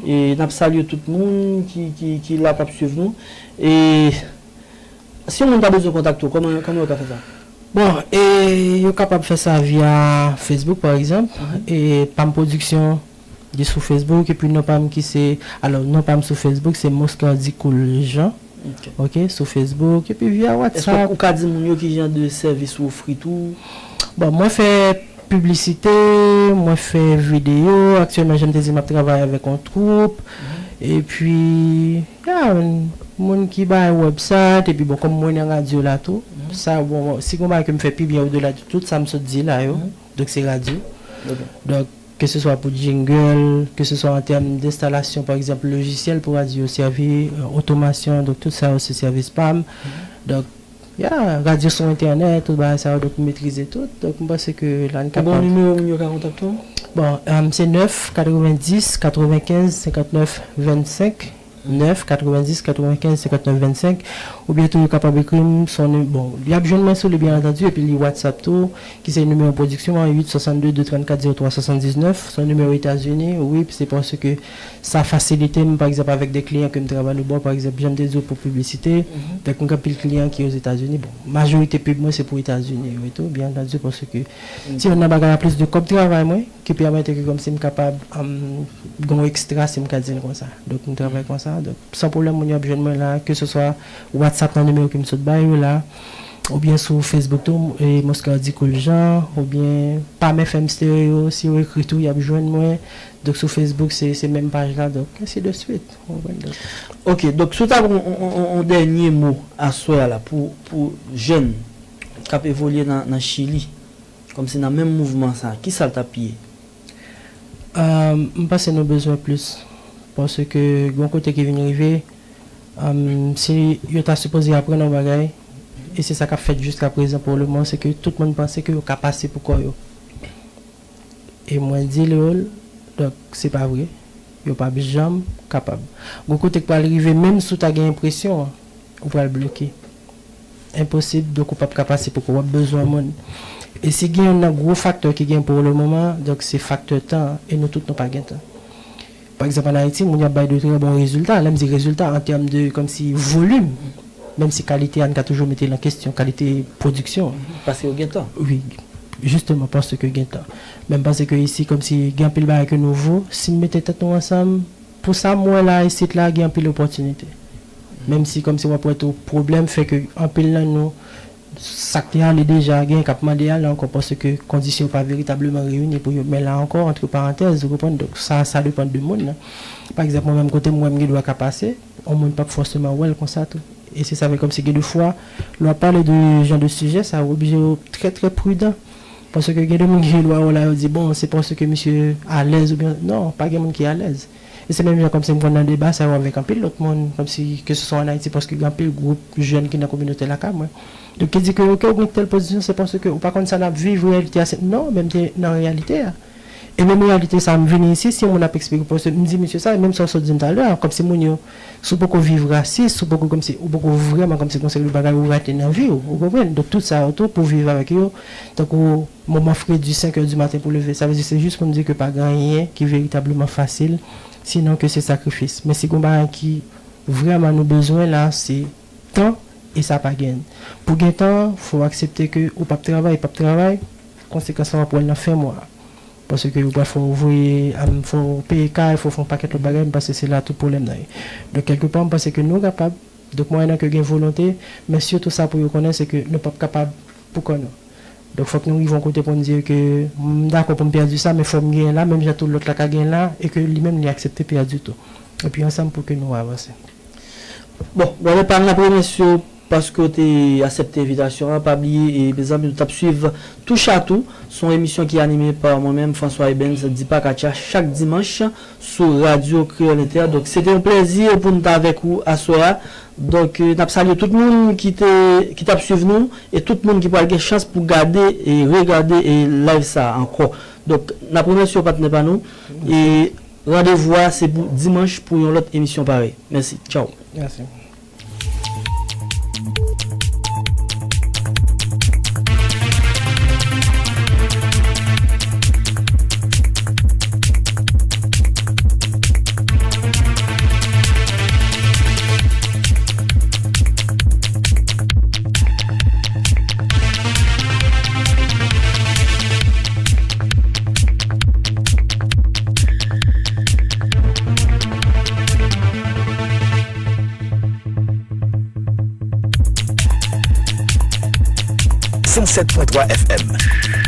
E n ap salye tout moun ki, ki, ki la, k ap swiv nou. E si yon moun ta bezwen kontakte w, kòman, kòman yo ka fè sa? Bon, e yo kapab fè sa via Facebook, pa egzanp, e Pam Production, li sou Facebook, epi non pa m ki se, alò, non pa m sou Facebook, se Moscardy Cool Jean. Ok. Ok, sou Facebook, epi via WhatsApp. Èske ou ka di moun yo ki jan de sèvis ou ofri tou? Bon, mwen fè piblisite, mwen fè videyo, aktyèlman, jan m te di, m ap travay avèk yon twoup, epi, ya, moun ki bay website, epi bon, kòm mwen nan radyo la tou, sa, bon, si gon bagay ke m fè pi byen odela de tout sa m sot di la yo, donk se radyo. Donk, ke se swa pou jingle, ke se swa an tèm d enstalasyon, pa egzanp, lojisyèl pou radyo yo sèvi, euh, otomasyon, donk tout sa yo se sèvis pa m. Donk, ya, radyo sou entènèt, tout bagay sa yo, donk m metrize tout. Donk, m panse ke la n kapab. Ou gen yon nimewo moun yo ka kontakte w? Bon, euh, se nèf katrevendis katrevenkenz senkantnèf vennsenk, nèf katrevendis katrevenkenz senkantnèf vennsenk, oubyen tou yo kapab ekri m sou ni-, bon, y ap jwenn mwen sou li, byen antandi, epi li WhatsApp tou, ki se nimewo pwodiksyon an, uit swasannde de trannkat zewo twa swasanndiznèf, se yon nimewo Etazini, wi, se paske sa fasilite m, pa egzanp, avèk de kliyan ke m travay nou bò, pa egzanp, jan m te di w pou piblisite, donk, m gen anpil kliyan ki Ozetazini, bon, majorite pib mwen se pou Etazini yo tou, byen antandi, paske ti youn nan bagay la plis de kòb travay mwen, ki pèmèt ke kòmsi m kapab, um, gen yon ekstra, si m ka di l konsa. Donk, m travay konsa. Donk, san pwoblèm, moun yo ap jwenn mwen la, ke se swa WhatsApp nan nimewo ke m sot ba yo la, oubyen sou Facebook tou, e Moscardy Cool Jean, oubyen Pam F M Stereo, si yo ekri tou, y ap jwenn mwen. Donk, sou Facebook, se, se menm paj la, donk, ainsi de suite. Ou konprann, donk. Ok, donk, si w ta gen yon, yon, yon, yon dènye mo aswè a la pou, pou jèn k ap evolye nan, nan Chili, kòmsi nan menm mouvman sa, kisa l t ap ye? Euh, m panse nou bezwen plis. Paske gen yon kote ki vin rive, euh, si yo ta sipoze aprann yon bagay, e se sa k ap fèt jiska prezan pou lemoman, se ke tout moun panse ke yo ka pase pou kò yo. E mwen di l, donk, se pa vre. Yo p ap janm kapab. Gon kote k pral rive, menm si w ta gen enpresyon an, ou pral bloke. Enposib, donk ou p ap ka pase poko, w ap bezwen moun. E si gen youn nan gwo faktè ki gen pou lemoman, donk se faktè tan an, e nou tout nou pa gen tan. Pa egzanp, ann Ayiti, moun yo ap bay de trè bon rezilta. Lè m di rezilta, an tèm de, kòmsi, volim, menm si kalite a, n ka toujou mete l an kesyon, kalite pwodiksyon an. Paske yo gen tan. Wi, jisteman, paske gen tan. Men m panse ke isi, kòmsi, gen anpil bagay ke nouvo. Si n mete tèt nou ansanm, pou sa m wè la, isit la, gen anpil opòtinite. Menm si, kòmsi, w ap wè tou, pwoblèm fè ke anpil nan nou, sa k te ale deja, gen k ap mande ale ankò, paske kondisyon yo pa veritableman reyini pou yo. Men la ankò, antre parantèz, ou konprann, donk sa, sa depann de moun nan. Pa egzanp, mwen menm, kote m wè m gen dwa ka pase, yon moun p ap fòseman wè l konsa tou. E se sa, men kòmsi gen de fwa, lè w ap pale de jan de sijè sa, ou oblije trè, trè pridan. Paske gen de moun ki gen dwa wè w la, yo di, bon, se paske misye alèz oubyen, non, pa gen moun ki alèz. E se menm jan kòmsi m konn nan deba sa yo avèk anpil lòt moun, kòmsi ke se swa ann Ayiti, paske gen anpil gwoup jèn ki nan kominote lakay mwen. Donk, ki di ke, oke, ou gen tèl pozisyon, se paske ou pa konn sa n ap viv, reyalite a, se, non, men m te nan reyalite a. E menm reyalite sa, m vini isi, si yon moun ap eksplike, paske m di misye sa, e menm sa w sot di m talè a, kòmsi moun yo, si w poko viv rasis, si w poko kòmsi, ou poko vrèman kòmsi gon seri de bagay ou rate nan vi w, ou konprann? Donk, tout sa yo tou, pou viv avèk yo, tankou moman fredi, senk è di maten pou leve, sa vle di se jis pou m di ke pa gen anyen ki veritableman fasil, sinon ke se sakrifis. Men si gon bagay ki vrèman nou bezwen la, se tan, e sa pa gen. Pou gen tan, fò w aksepte ke ou p ap travay, p ap travay, konsekans lan w ap wè l nan fen mwa a. Paske ou pral fò w voye, am, fò w peye kay, fò w fè yon pakèt lòt bagay, m panse se la tout pwoblèm nan ye. Donk, kèlkepa, m panse ke nou kapab, donk, mwayennan ke gen volonte, men sitou sa pou yo konnen, se ke nou p ap kapab pou kò nou. Donk, fòk nou rive yon kote pou n di ke m dakò pou m pèdi sa, men fò m genyen la, menm jan tout lòt la ka genyen la, e ke li menm li aksepte pèdi tou. Epi ansanm pou ke nou avanse. Bon, brother Pam, n ap remèsye w paske w te aksepte envitasyon an. Pa bliye, e, mezanmi, nou t ap swiv Touche à Tout. Se yon emisyon ki anime pa mwen menm, François Ebens, Deepak Atcha, chak dimanch sou Radyo Kreyòl Entè. Donk, se te yon plèzi pou n t avèk ou aswè a. Donk, e, n ap salye tout moun ki te, ki t ap swiv nou e tout moun ki pral gen chans pou gade e regade e live sa a ankò. Donk, n ap remèsye w, patnè pa nou. E randevou a, se pou dimanch pou yon lòt emisyon parèy. Mèsi. Tchaw. Mèsi. San sèt pwen twa F M.